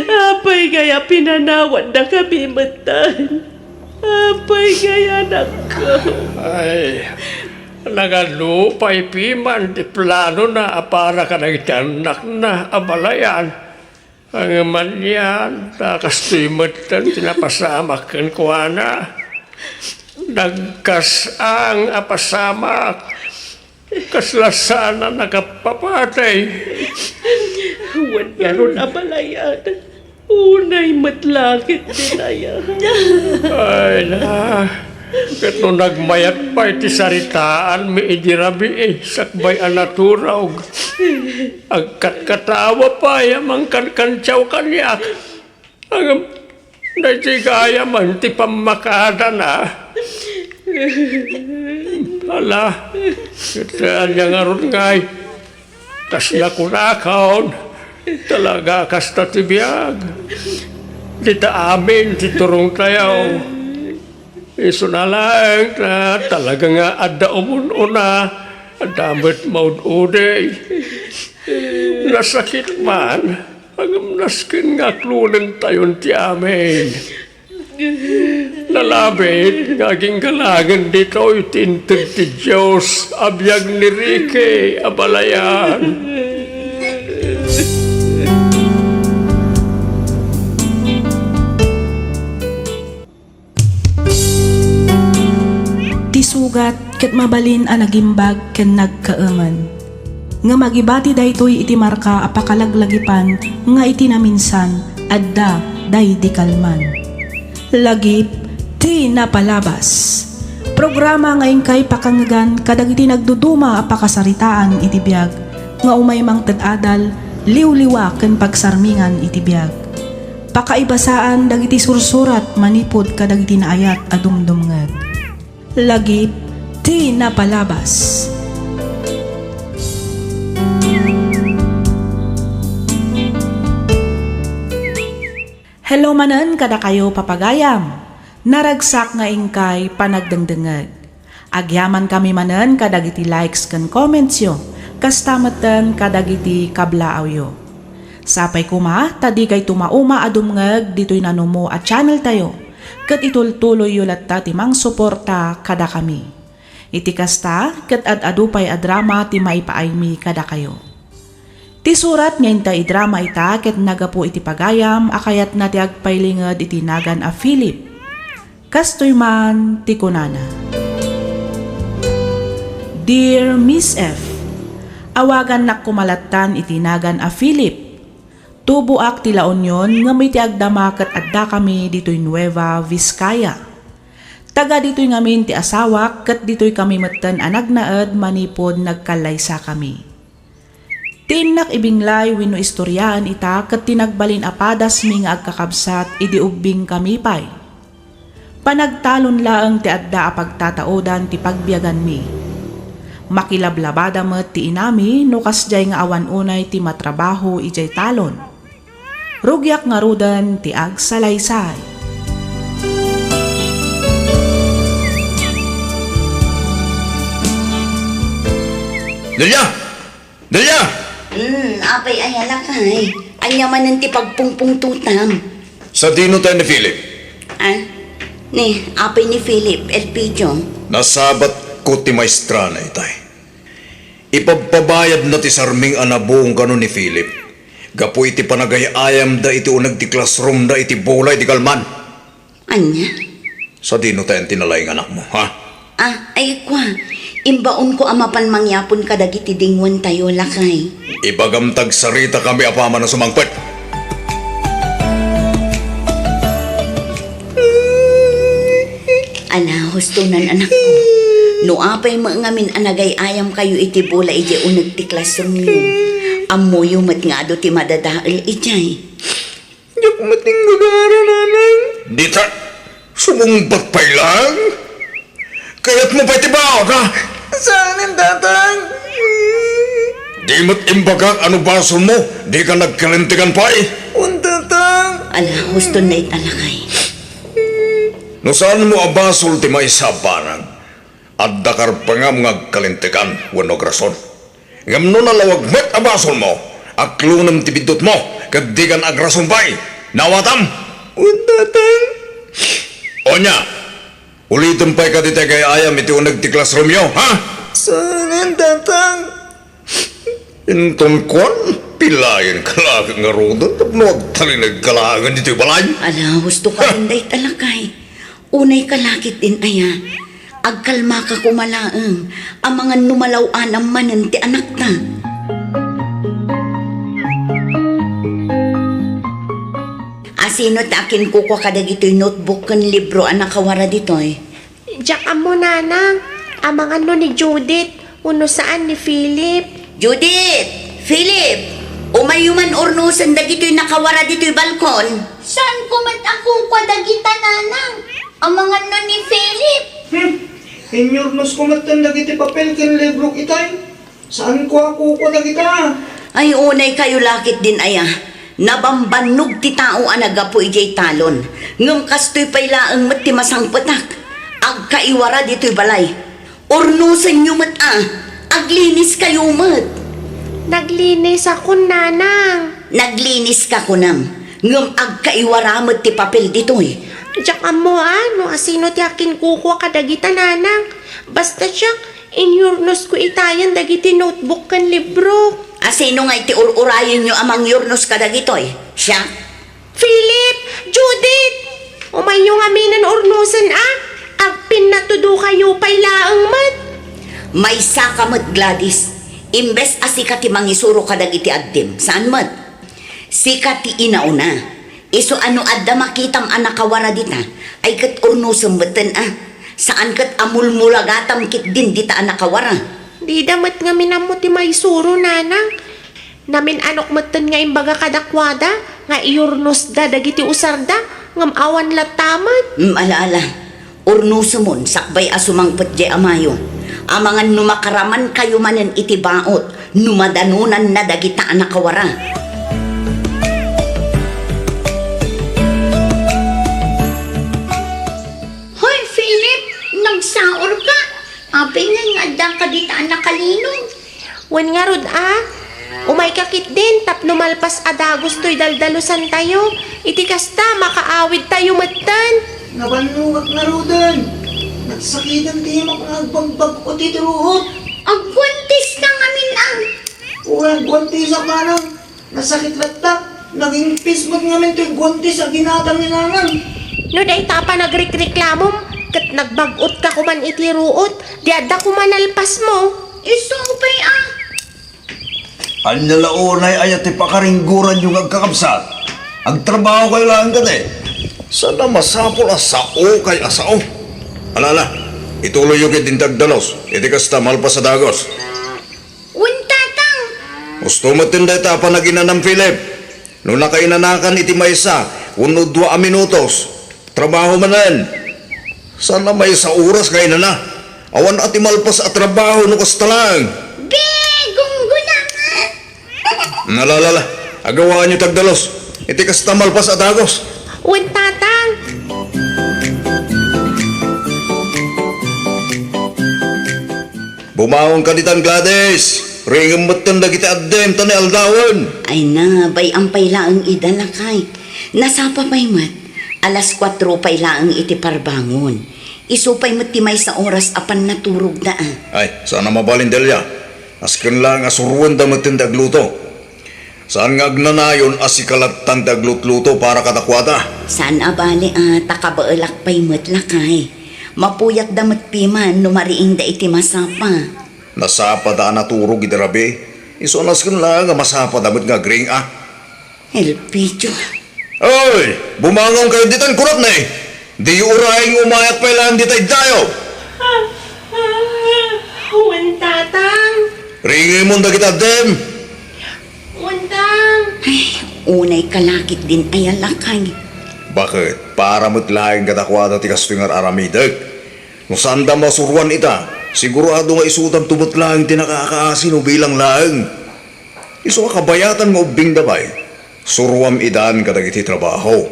apay ngay a pinanawandakami metten? Apay ngay, anakko? Ay, nagadu pay piman ti planona a para kadagiti annakna a balayan. Ngem anian, ta kastoy metten ti napasamak kenkuana. Nagkas-ang a pasamak. Kasla saan a nakapapatay. Wen ngarud a balayan, unay met la ket dinaya. Ay na, ket no nagmayat pay ti saritaanmi idi rabii sakbay a naturog, agkatkatawa pay a mangkankantiaw kaniak. Ngem, daytoy gayam ti pammakadana. Ala, ket ania ngarud ngay? Kasla kunakon, talaga kasta ti biag. Dita amin ti turongtayo. Isuna laeng ta talaga nga adda umun-una, adda met maud-udi. Nasakit man, ngem nasken nga aklonentayon ti amin. Nalabit nga aginggalangen ditoy ti inted ti Dios a biag ni Ricky a balayan. Ti sugat ket mabalin a nagimbag ken nagkaemen. Ngem agibati daytoy iti marka a pakalaglagipan nga iti naminsan, adda daydi kalman. Lagip ti napalabas. Programa nga inkay pakangegan kadagiti nagduduma a pakasaritaan iti biag nga umay mangted adal, liwliwa ken pagsarmingan iti biag. Pakaibasaan dagiti sursurat manipud kadagiti naayat a dumdumngeg. Lagip ti napalabas. Hello manen kadakayo, papagayam. Naragsak nga inkay panagdengdengngeg. Agyamankami manen kadagiti likes ken commentsyo, kasta metten kadagiti kablaawyo. Sapay koma ta dikayto mauma a dumngeg ditoy nanumo a channeltayo, ket itultuloyyo latta ti mangsuporta kadakami. Iti kasta, ket ad-adu pay a drama ti maipaaymi kadakayo. Ti surat nga inta idrama ita ket nagapu iti pagayam a kayatna ti agpailinged iti nagan a Philip. Kastoy man ti kunana, Dear Miss F, awagannak koma lattan iti nagan a Philip. Tuboak ti La Union ngem iti agdama ket addakami ditoy Nueva Vizcaya. Taga ditoy ngamin ti asawak ket ditoy kami metten a nagnaed manipud nagkallaysakami. Ti innak ibinglay wenno istoriaen ita ket ti nagbalin a padasmi nga agkakabsat idi ubbingkami pay. Panagtalon laeng ti adda a pagtataodan ti pagbiaganmi. Makilablabada met ti inami no kasdiay nga awan unay ti matrabaho idiay talon. Rugiak ngaruden ti agsalaysay. Delia! Delia! Hmm, apay aya lakay? Ania manen ti pagpungpungtotam? Sadino tayo ni Philip? Ah? Ni, apay ni Philip, Elpidio? Nasabatko ti maestrana itay. Ipabpabayadna ti sarming a nabung kano ni Philip gapu iti panagay-ayamda iti uneg ti classroomda iti bola idi kalman. Ania? Sadino tayan ti nalaing anakmo, ha? Ah, ay kua, imbaonko a mapan mangyapon kadagiti dinguantayo, lakay. Ibagam ta agsaritakami apaman a sumangpet. Ala, hustonan, anakko. No apay met ngamin a nagay-ayamkayo iti bola idiay uneg ti classroomyo, ammoyo met nga adu ti madadael idiay. Diak met imbagara, nanang. Dita, sumungbat pay laeng. Kayatmo pay ti baawak, ha? Saanen, tatang. Di met imbagak a no basolmo, dika nagkalintegan pay. Wen, tatang. Ala, huston na ita, lakay. No saanmo a basol ti maysa a banag, adda karpengam nga agkalintegan wenno agrason. Ngem no nalawag met a basolmo, aklonem ti biddutmo, ket dikan agrason pay. Naawatam? Wen, tatang. Onia, ulitem pay kadi ti agay-ayam iti uneg ti classroomyo, ha? Saanen, tatang. Inton kuan, pilaenka laeng ngaruden tapno agtalinegka laengen ditoy balay? Ala, husto ka, Inday, talakay. Unay ka lakit din aya. Agkalmaka koma laeng, amangan no malaw-anam manen ti anakta. Asino ti akinkukua kadagitoy notebook ken libro a nakawara ditoy? Diak ammo, nanang. Amangan no ni Judith, wenno saan ni Philip. Judith! Philip! Umayyo man urnosen dagitoy nakawara ditoy balkon. Saanko met a kukua dagita, nanang. Amangan no ni Philip. Hmm. Inyurnosko metten dagiti papel ken librok itay. Saanko a kukua dagita. Ay, unay kayo lakit din aya. Nabambannog ti tao a naggapu idiay talon. Ngem kastoy pay laeng met ti masangpetak. Agkaiwara ditoy balay. Urnosenyo met a. Aglinis kayo met. Naglinis akon, nanang. Naglinis ka kunam. Ngem agkaiwara met ti papel ditoy. Diak ammo a no asino ti akinkukua kadagita, nanang. Basta siak, inyurnosko itayan dagiti notebook ken libro. Asino ngay ti ur-urayenyo a mangyurnos kadagitoy? Siak? Philip! Judith! Umayyo ngamin a urnosen a. Agpinnatudokayo pay laeng met. Maysaka met, Gladys. Imbes a sika ti mangisuro kadagiti addim, saan met? Sika ti inauna. Isu a no adda makitam a nakawara dita, ay ket urnosem metten a. Saan ket a mulmulagatam ketdin dita a nakawara. Dida met ngamin ammo ti maisuro, nanang. Namin-anok metten nga imbaga kadakuada nga iurnosda dagiti usarda, ngem awan latta met. Mm, ala, ala. Urnosemon sakbay a sumangpet diay amayo. Amangan no makaramankayo manen iti baot no madanonanna dagita a nakawara. Daka dita a nakalinom. Wen ngarud a, umayka ketdin tapno malpas a dagus toy daldalusantayo. Iti kasta, makaawidtayo metten. Nabannogak ngaruden. Nagsakiten ti imak nga agbagbag-o ti ruot. Agguantiska ngamin a. Uy, agguantisak manang. Nasakit latta. Nagingpis met ngamin toy guantes a ginatang ni nanang. No dayta a panagrikreklamom, ket nagbag-otka koman iti ruot, di adda koma nalpasmo. Isu pay a. Ania la unay aya ti pakaringgoranyo nga agkakabsat? Agtrabahokayo laeng kadi. Saan a masapul a saokay a sao? Ala, ala, ituloyyo ketdin ti agdalus, iti kasta malpas a dagus. Wen, Tatang. Husto metten dayta a panaginanam, Philip. No nakainanakan iti maysa wenno dua a minutos, trabaho manen. Saan a maysa oras nga inana. Awan a ti malpas a trabaho no kasta laeng. Be, gunggona. Ala, ala, ala, agawaanyo ti agdalus. Iti kasta malpas a dagus. Wen, Tatang. Bumangonka ditan, Gladys! Ringem metten dagiti addem ta naaldawen. Ay na, bay-am pay laeng ida, lakay. Nasapa pay met. Alas kuatro pay laeng iti parbangon. Isu pay met ti maysa oras a pannaturogda a. Ay, saan a mabalin, Delia. Asken laeng a suroenda metten ti agluto. Saan nga agnanayon a sika lattan ti aglutluto para kadakuada? Saan a bali a ta kabaelak pay met, lakay. Mapuyatda met piman no mariingda iti masapa. Nasapada a naturog iti rabii, isu a nasken laeng a masapada met nga agriing a. Elpidio. Oy! Bumangonkayo ditan, kunakmi! Diyo urayen nga umayak pay laeng dita iddayo! Wen, Tatang. Ringemon dagiti addem! Wen, Tang. Ay, unay ka la ketdin aya, lakay. Baket, para met laeng kadakuada ti kastoy nga ar-aramidek. No saanda masuroan ita, sigurado nga isudanto met laeng ti nakaakaasi no bilang laeng. Isu a kabayatan nga ubbingda pay, suroam idan kadagiti trabaho.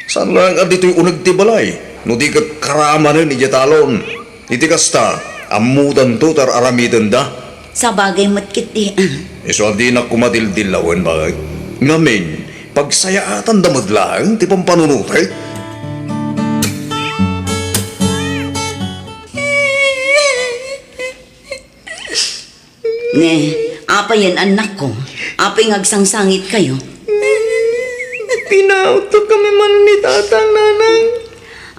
Saan laeng a ditoy uneg ti balay, no di ket karamanen idiay talon. Iti kasta, ammodanto ti ar-aramidenda. Sabagay met ketdi a. Isu a dinak koma dildillawen, baket. Ngamin, pagsayaatanda met laeng ti pampanunotek. Ne, apayen, annakko? Apay nga agsangsangitkayo? Binaotkami manen ni Tatang, Nanang.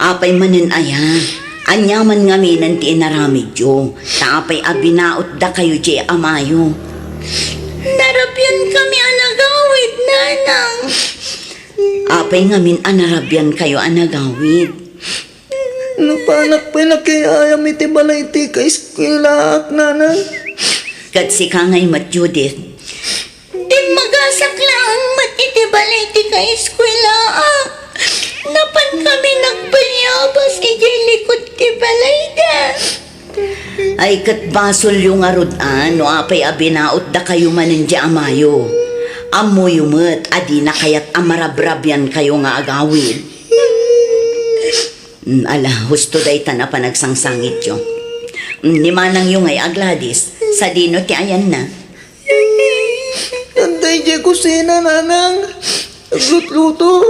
Apay manen aya? Aniaman ngaminen ti inaramidyo? Ta apay a binaotdakayo diay amayo? Narabiankami a nagawid, Nanang. Apay ngamin a narabiankayo a nagawid? Napanak pay nakiay-ayam iti balay ti kaeskuelaak, Nanang. Ket sika ngay met, Judith? Dimmagasak laeng met iti balay ti kaeskuelaak. Napankami nagpalyabas idiay likud ti balayda. Ay, ket basolyo ngarud a no apay a binaotdakayo manen diay amayo. Ammoyo met a dina kayat a marabrabiankayo nga agawid. Mm, ala, husto daytan a panagsangsangityo. Mm, ni manangyo ngay a Gladys, sadino ti ayanna? Adda idiay kusina, Nanang. Aglutluto.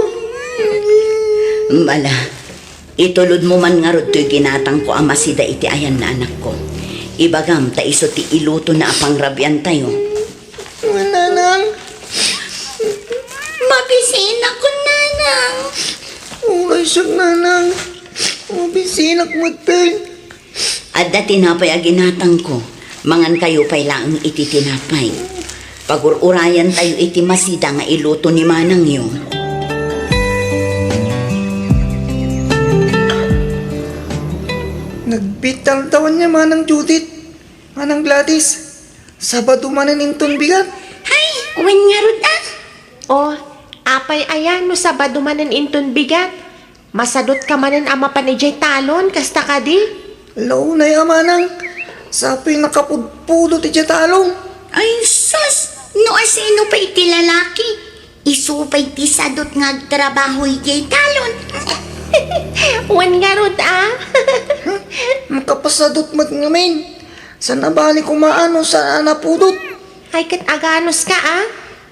Mm, ala, itulodmo man ngarud toy ginatangko a masida iti ayanna, anakko. Ibagam ta isu ti ilutona a pangrabiantayo. Nanang. Mabisinakon, Nanang. Uray siak, Nanang. Mabisinak met pay. Adda tinapay a ginatangko. Mangankayo pay laeng iti tinapay. Pagur-urayantayo iti masida nga iluto ni manangyo. Nagbitaltawan ni Manang Judith. Manang Gladys, Sabado manen inton bigat. Hay, wen ngarud a. O, apay aya no Sabado manen inton bigat? Masadutka manen a mapan idiay talon, kasta kadi? Launay a manang, sapay nakapudpudot idiay talon. Ay, sus! No asino pay ti lalaki? Isu pay ti sadut nga agtrabaho idiay talon. Wen ngarud a. Makapasadut met ngamin. Saan a bali koma no saan a napudot? Ay, ket aganuska, a?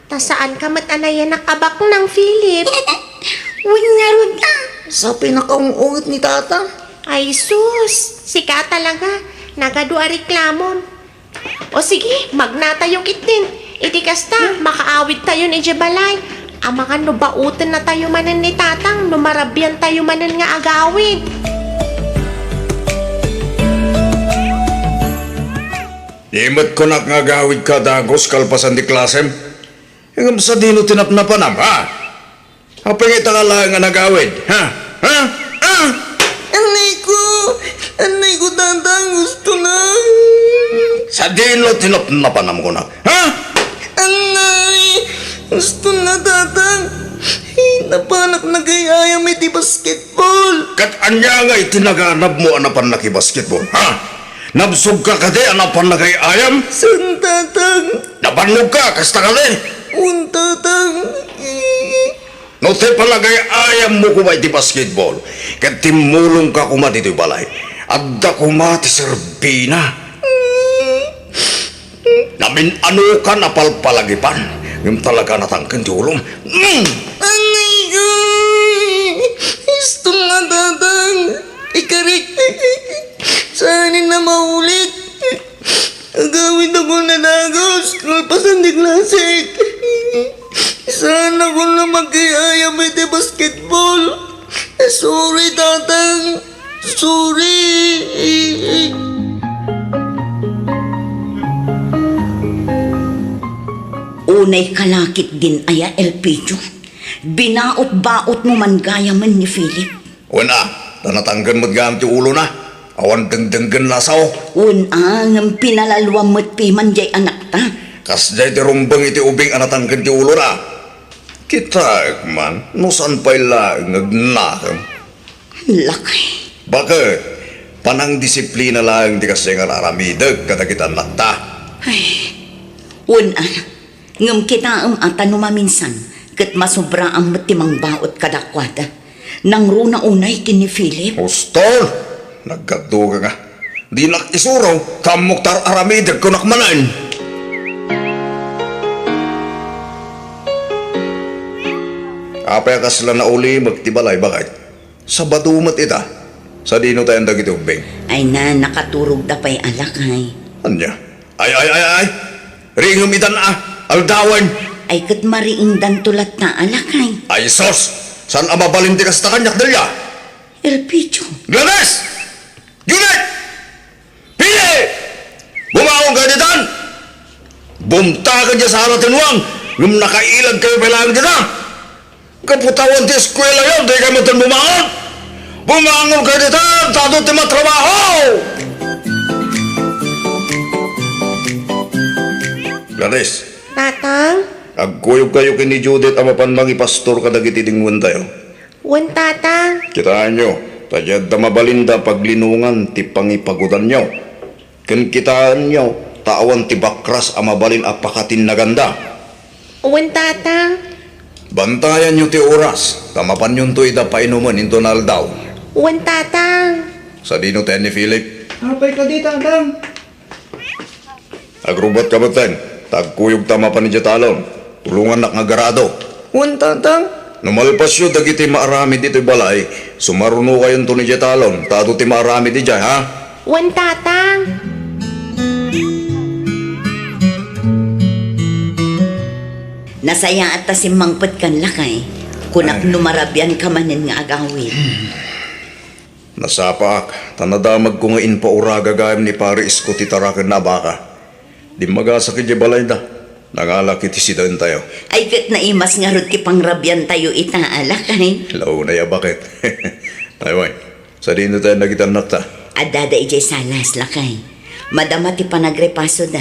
Ta saanka met a nayanak a baknang, Philip. Wen ngarud, a. Sa pinakaung-unget ni Tatang. Ay, sus! Sika talaga. Nagadu a reklamom. O sige, magnatayo ketdin. Iti kasta, makaawidtayon idiay balay. Amangan no bautennatayo manen ni Tatang no marabiantayo manen nga agawid. Di met kunak nga agawidka, dagus, kalpasan ti klasem. Ngem sadino ti napnapanam, ha? Apay nga ita ka laeng a nagawid, ha? Ha? Ha? Annay ko! Annay ko, Tatang! Gusto na! Sadino ti napnapanam kunak, ha? Annay! Gusto na, Tatang! Napanak nagay-ayam iti basketball! Ket ania nga iti naganabmo a napan nakibasketball, ha? Nabsogka kadi a napan nagay-ayam? Saan, Tatang? Nabannogka, kasta kadi? Wen, Tatang. No ti panagay-ayammo koma iti basketball, ket timmulongka koma ditoy balay, adda koma ti serbina. Namin-anokan a palpalagipan, ngem talaga natangken ti ulom. Mm! Annay ko! Istom nga, Tatang! Ikarik! Saanen a maulit! Agawidakon a dagus, kalpasan ti klasek. Saanakon a makay-ayam iti basketball. Sorry, Tatang. Sorry. Unay ka la ketdin aya, Elpidio. Binaot-baotmo man gayamen ni Philip. Wen a, ta natangken met gayam ti ulona. Awan dengdenggenna a sao. Wen a, ngem pinalaluam met piman diay anakta. Kasdiay ti rumbeng iti ubing a natangken ti ulona. Kitaek man, no saan pay laeng nga agnakem. Lakay. Baket, panangdisiplina laeng ti kasdiay nga ar-aramidek kadagiti annakta. Ay, wen a, ngem kitaem a ta no maminsan, ket masobraam met ti mangbaot kadakuada. Nangruna unay ken ni Philip. Hustol! Nagkadduka nga. Dinak isuro, ta ammok ta ar-aramidek kunak manen. Apay a kasla naulimek ti balay, baket? Sabado met ita. Sadino tayan dagiti ubbing? Ay na, nakaturogda pay a lakay. Ania? Ay, ay, ay, ay! Ringem itan a, aldawen! Ay, ket mariingdanto latta a lakay. Ay, sus! Saan a mabalin ti kasta kaniak, Delia? Elpidio. Gladys! Judith! Pili! Bumangon kayo ditan! Bumtaken diay sala ti nuang, ngem nakailagkayo pay laeng dita! Gapu ta awan ti eskuelayo, dikay metten bumangon! Bumangon kayo ditan, ta adu ti matrabaho! Gladys. Tatang? Agkuyog kayo ken ni Judith a mapan mangipastor kadagiti dingwentayo. Wen, Tatang. Kitaenyo, ta diadda mabalinda a paglinongan ti pangipagudanyo. Ken kitaenyo, ta awan ti bakras a mabalin a pakatinnaganda. Wen, Tatang. Bantayanyo ti oras, ta mapanyonto ida painumen inton aldaw. Wen, Tatang. Sadino tayan ni Philip? Apay kadi, Tatang? Agrubbuatka metten, ta agkuyogta a mapan idiay talon. Tulongannak nga agarado. Wen, Tatang. No malpasyo dagiti maaramid itoy balay, sumarunokayonton idiay talon, ta adu ti maaramid idiay, ha? Wen, Tatang. Nasayaat ta simmangpetkan, lakay. Kunak Ay. no marabianka manen nga agawid. Nasapaak, ta nadamagko nga impauraga gayam ni Pare Isko ti tarakenna a baka. Dimmagasak idiay balayda. Nangalak iti sidaentayo. Ay, ket naimas ngarud ti pangrabiantayo ita a lakay. Launay a baket. Ay, wen, sadino tayan dagiti annakta? Addada idiay salas, lakay. Madama ti panagrepasoda.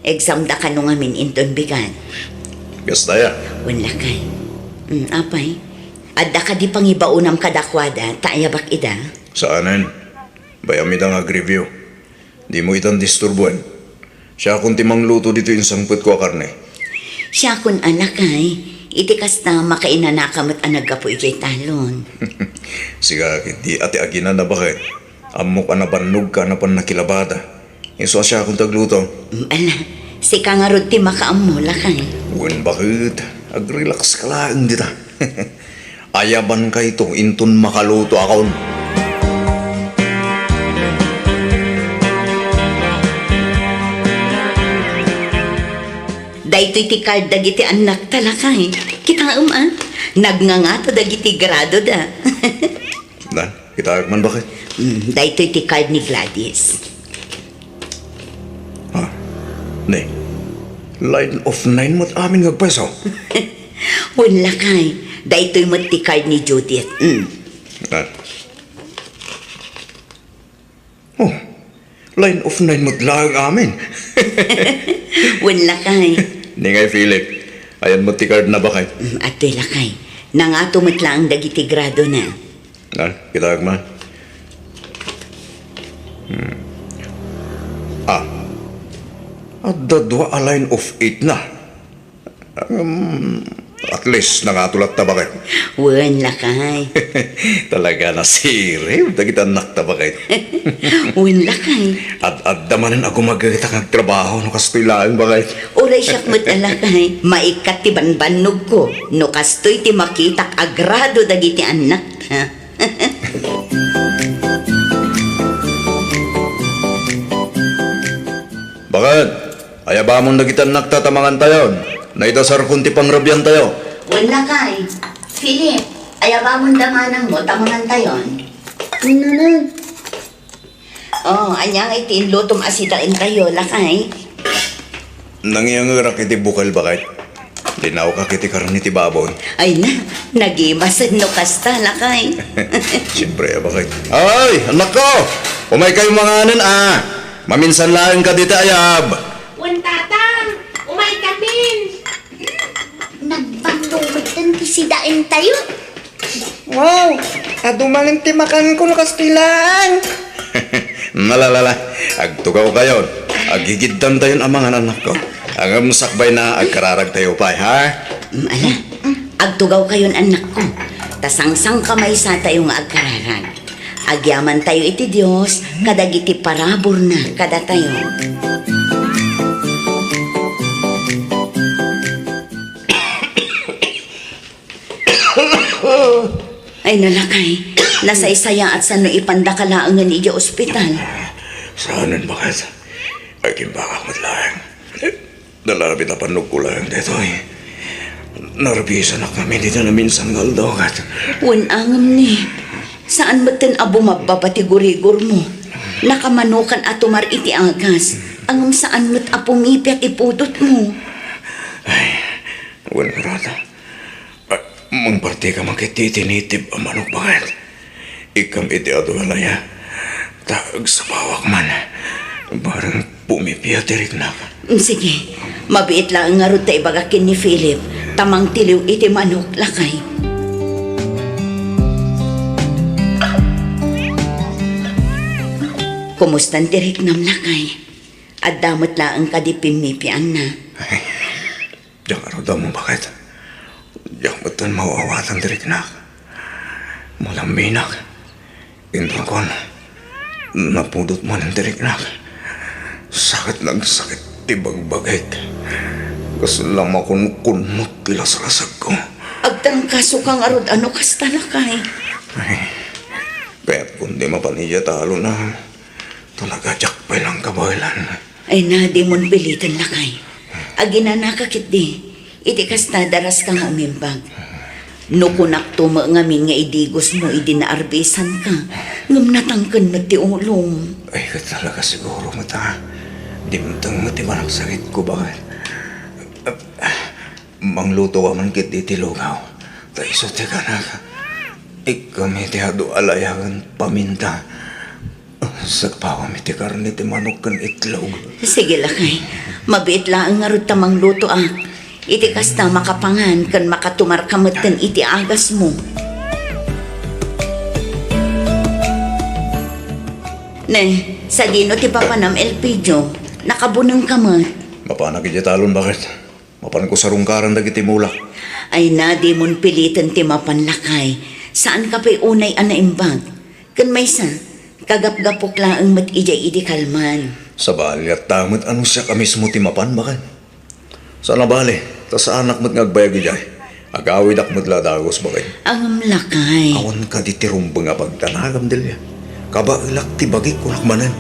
Examda kano ngamin inton bigat. Kasta aya? Wen, lakay. Mm, apay? Adda kadi pangibaonam kadakuada, ta ayabak ida? Saanen. Bay-am ida nga agreview. Dimo itan disturbuen. Siakon ti mangluto ditoy insangpetko a karne. Siakon a lakay, iti kasta, makainanaka met a naggapu idiay talon. Sika ketdi a ti aginan a baket. Ammok a nabannogka a napan nakilabada. Isu a siakon ti agluto. Mm, ala, sika ngarud ti makaammo, lakay. Wen, baket, agrelax ka laeng dita. Ayabankayto inton makalutoakon. Daytoy ti card dagiti annakta, lakay. Kitaem, a. Nagngangato dagiti gradoda. Na, kitaek man, baket. Mm, daytoy ti card ni Gladys. Ha? Ne, line of nine met amin nga agpayso? Wen, lakay, daytoy met ti card ni Judith. Mm. Ah. Oh, line of nine met laeng amin. Wen, lakay. Ni ngay, Philip, ayan met ti card na, baket. Mm, adtoy, lakay. Nangato met laeng dagiti gradona. Ah, kitaek man. Hmm. Ah. Adda dua a line of eight na. Um, at least, nangato latta, baket. Wen, lakay. Talaga, nasirib dagiti annakta, baket. Wen, lakay. Ad-adda manen a gumagayta nga agtrabaho no kastoy laeng, baket. Uray siak met a, lakay. Maikkat ti banbannogko no kastoy ti makitak a grado dagiti annakta. Baket, ayabamon dagiti annakta ta mangantayon. Naidasarkon ti pangrabiantayo. Wen, lakay. Philip, ayabamonda manangmo ta mangantayon. Wen, nanang. Oh, ania ngay ti inlutom a sidaentayo, lakay? Nangiyangerak iti bukel, baket. Linawkak iti karne ti baboy. Ay na, nagimasen no kasta, lakay. Siyempre, a, baket. Ay, annakko! Umaykayo manganen, a. Maminsan laeng kadi ti ayab. Wen, tatang, umaykamin. Nagbanno metten ti sidaentayo. Wow! Adu manen ti makanko no kastoy laeng. Nalalala, agtugawkayon. Aggigiddantayon a mangan, annakko. Ngem sakbayna, agkararagtayo pay, ha? Mm, ala, agtugawkayon, annakko. Ta sangsangkamaysatayo nga agkararag. Agyamantayo iti Dios kadagiti paraburna kadatayo. Ay, nalakay. Nasaysayaat sano ipandaka laengen idiay ospital. Saanen, baket. Agimbagak met laeng. Nalabit a pannogko laeng daytoy. Narbisanak ngamin iti naminsan nga aldaw, ket. Wen, ngem ni, saan metten a bumabbaba ti gurigormo. Nakamanokan a tumar iti agas, ngem saan met a pumipia ti pudotmo. Ay, wen, ngarud. Ah, mangpartika man ket iti tinitib a manok, baket. Ikkam iti adu a laya, ta agsapawak man. Bareng pumipia ti riknak. Mm, sige. Mabiit laeng ngarud ta ibagak ken ni Philip, ta mangtiliw iti manok, lakay. Kumustan ti riknam, lakay? Adda met laeng kadi pimmipianna? Diak ngarud ammo, baket. Diak metten maaw-awatan ti riknak. Malamminak. Inton kuan, napudot manen ti riknak. Sakit nga agsakit ti bagbagik. Kasla makunkunmot ti laslasagko. Agtrangkasoka ngarud a no kasta, lakay. Ay, kayatko nga mapan idiay talon a. Talaga, diak pay laeng kabaelan. Ay na, dimon piliten, lakay. Aginanaka ketdi. Iti kasta, daraska nga umimbag. No kunakto met ngamin nga idigosmo idi naarbisanka, ngem natangken met ti ulom. Ay, ket talaga siguro met a dimteng met ti panagsakitko, baket. Manglutoka man ketdi iti lugaw, ta isu ti kanak. Ikkam iti adu a laya ken paminta. Sagpawam iti karne ti manok ken itlog. Sige, lakay. Mabiit laeng ngarud ta manglutoak. Iti kasta, makapangan ken makatumarka metten iti agasmo. Ne, sadino ti papanam, Elpidio? Nakabunengka met. Mapanak idiay talon, baket. Mapanko sarungkaran dagiti mulak. Ay na, dimon piliten ti mapan, lakay. Saanka pay unay a naimbag. Ken maysa, kagapgapok laeng met idiay idi kalman. Sabali latta met a no siak a mismo ti mapan, baken. Saan a bale, ta saanak met nga agbayag idiay. Agawidak met la dagus, baken. Ngem lakay. Awan kadi ti rumbeng a pagdanagam, Delia. Kabaelak ti bagik, kunak manen.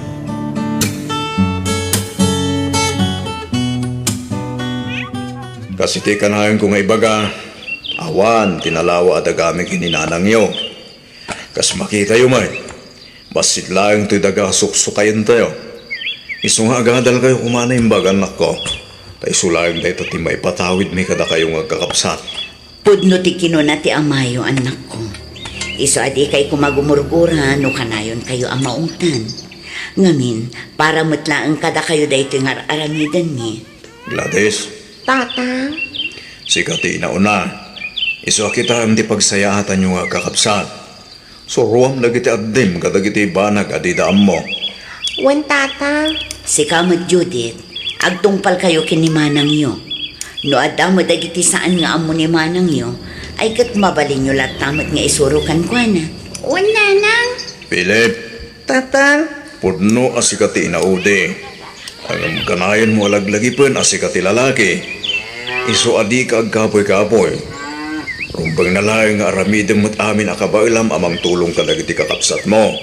Kas iti kanayonko nga ibaga, awan ti nalawa a dagami ken ni nanangyo. Kas makitayo met, bassit laeng toy daga a suksukayentayo. Isu nga agadalkayo koma naimbag, annakko, ta isu laeng dayta ti maipatawidmi kadakayo nga agkakabsat. Pudno ti kinuna ti amayo, annakko. Isu a dikay koma gumurgura no kanayonkayo a maungtan. Ngamin, para met laeng kadakayo daytoy nga ar-aramidenmi. Gladys. Tatang. Sika ti inauna. Isu a kitaem ti pagsayaatanyo nga agkakabsat. Suroam dagiti addim kadagiti banag a dida ammo. Wen, Tatang. Sika met, Judith, agtungpalkayo ken ni manangyo. No adda met dagiti saan nga ammo ni manangyo, ay ket mabalinyo latta met nga isuro kenkuana. Wen, Nanang. Philip. Tatang. Pudno a sika ti inaudi. Ngem kanayonmo a laglagipen a sika ti lalaki. Isu a dika agkapuy-kapuy. Rumbengna laeng nga aramidem met amin a kabaelam a mangtulong kadagiti kakabsatmo.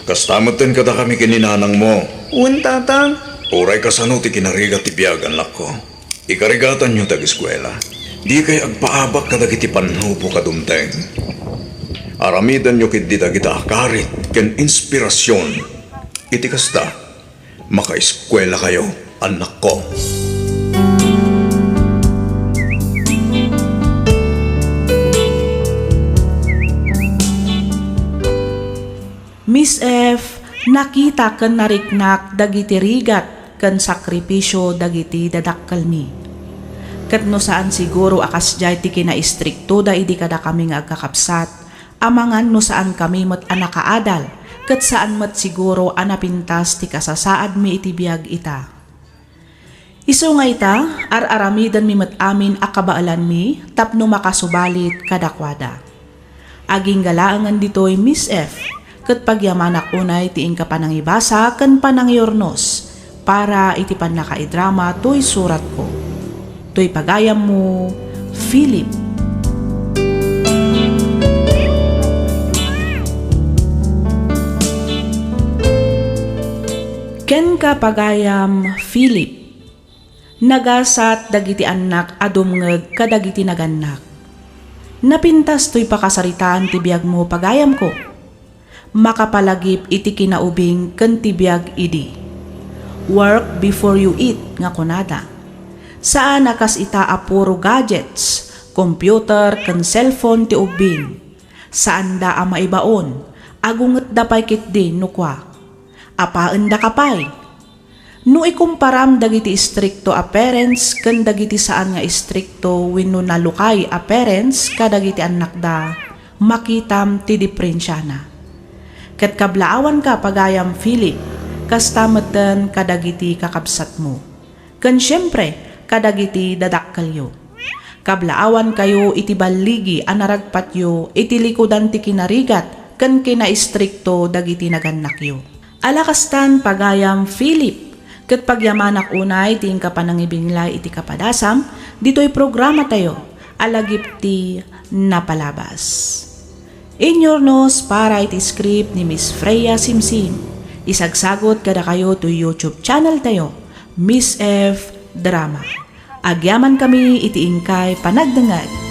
Kasta metten kadakami ken ni nanangmo. Wen, Tatang. Uray kasano ti kinarigat ti biag, annakko. Ikarigatanyo ti ageskuela. Dikay agpaabak kadagiti pannubok a dumteng. Aramidenyo ketdi dagita a karit ken inspirasion. Iti kasta, makaeskuelakayo, annakko. Miss F, nakita ken nariknak dagiti rigat ken sakripisio dagiti dadakkelmi. Ket no saan siguro a kasdiay ti kinaistriktoda idi kadakami nga agkakabsat, amangan no saankami met a nakaadal, ket saan met siguro a napintas ti kasasaadmi iti biag ita. Isu nga ita, ar-aramidenmi met amin a kabaelanmi tapno makasubalit kadakuada. Agingga laengen ditoy, Miss F, ket pagyamanak unay ti inka panangibasa ken panangiurnos para iti pannakaidrama toy suratko. Toy pagayammo, Philip. Kenka, pagayam Philip. Nagasat dagiti annak a dumngeg kadagiti nagannak. Napintas toy pakasaritaan ti biagmo, pagayamko. Makapalagip iti kinaubing ken ti biag idi. Work before you eat, nga kunada. Saan a kas ita a puro gadgets, computer, ken cellphone ti ubbing. Saanda a maibaon, agungetda pay ketdi no kua. Apaendaka pay. No ikumparam dagiti istrikto a parents ken dagiti saan nga istrikto wenno nalukay a parents kadagiti annakda, makitam ti diprensiana. Ket kablaawanka, pagayam Philip, kasta metten kadagiti kakabsatmo. Ken siempre, kadagiti dadakkelyo. Kablaawankayo iti balligi a naragpatyo iti likudan ti kinarigat ken kinaistrikto dagiti nagannakyo. Ala kastan, pagayam Philip, ket pagyamanak unay ti inka panangibinglay iti kapadasam ditoy programatayo a lagip ti napalabas. Inyurnos para iti script ni Miss Freya Simsim. Isagsagut kadakayo toy YouTube channel tayo, Miss F Drama. Agyamankami iti inkay panagdengngeg.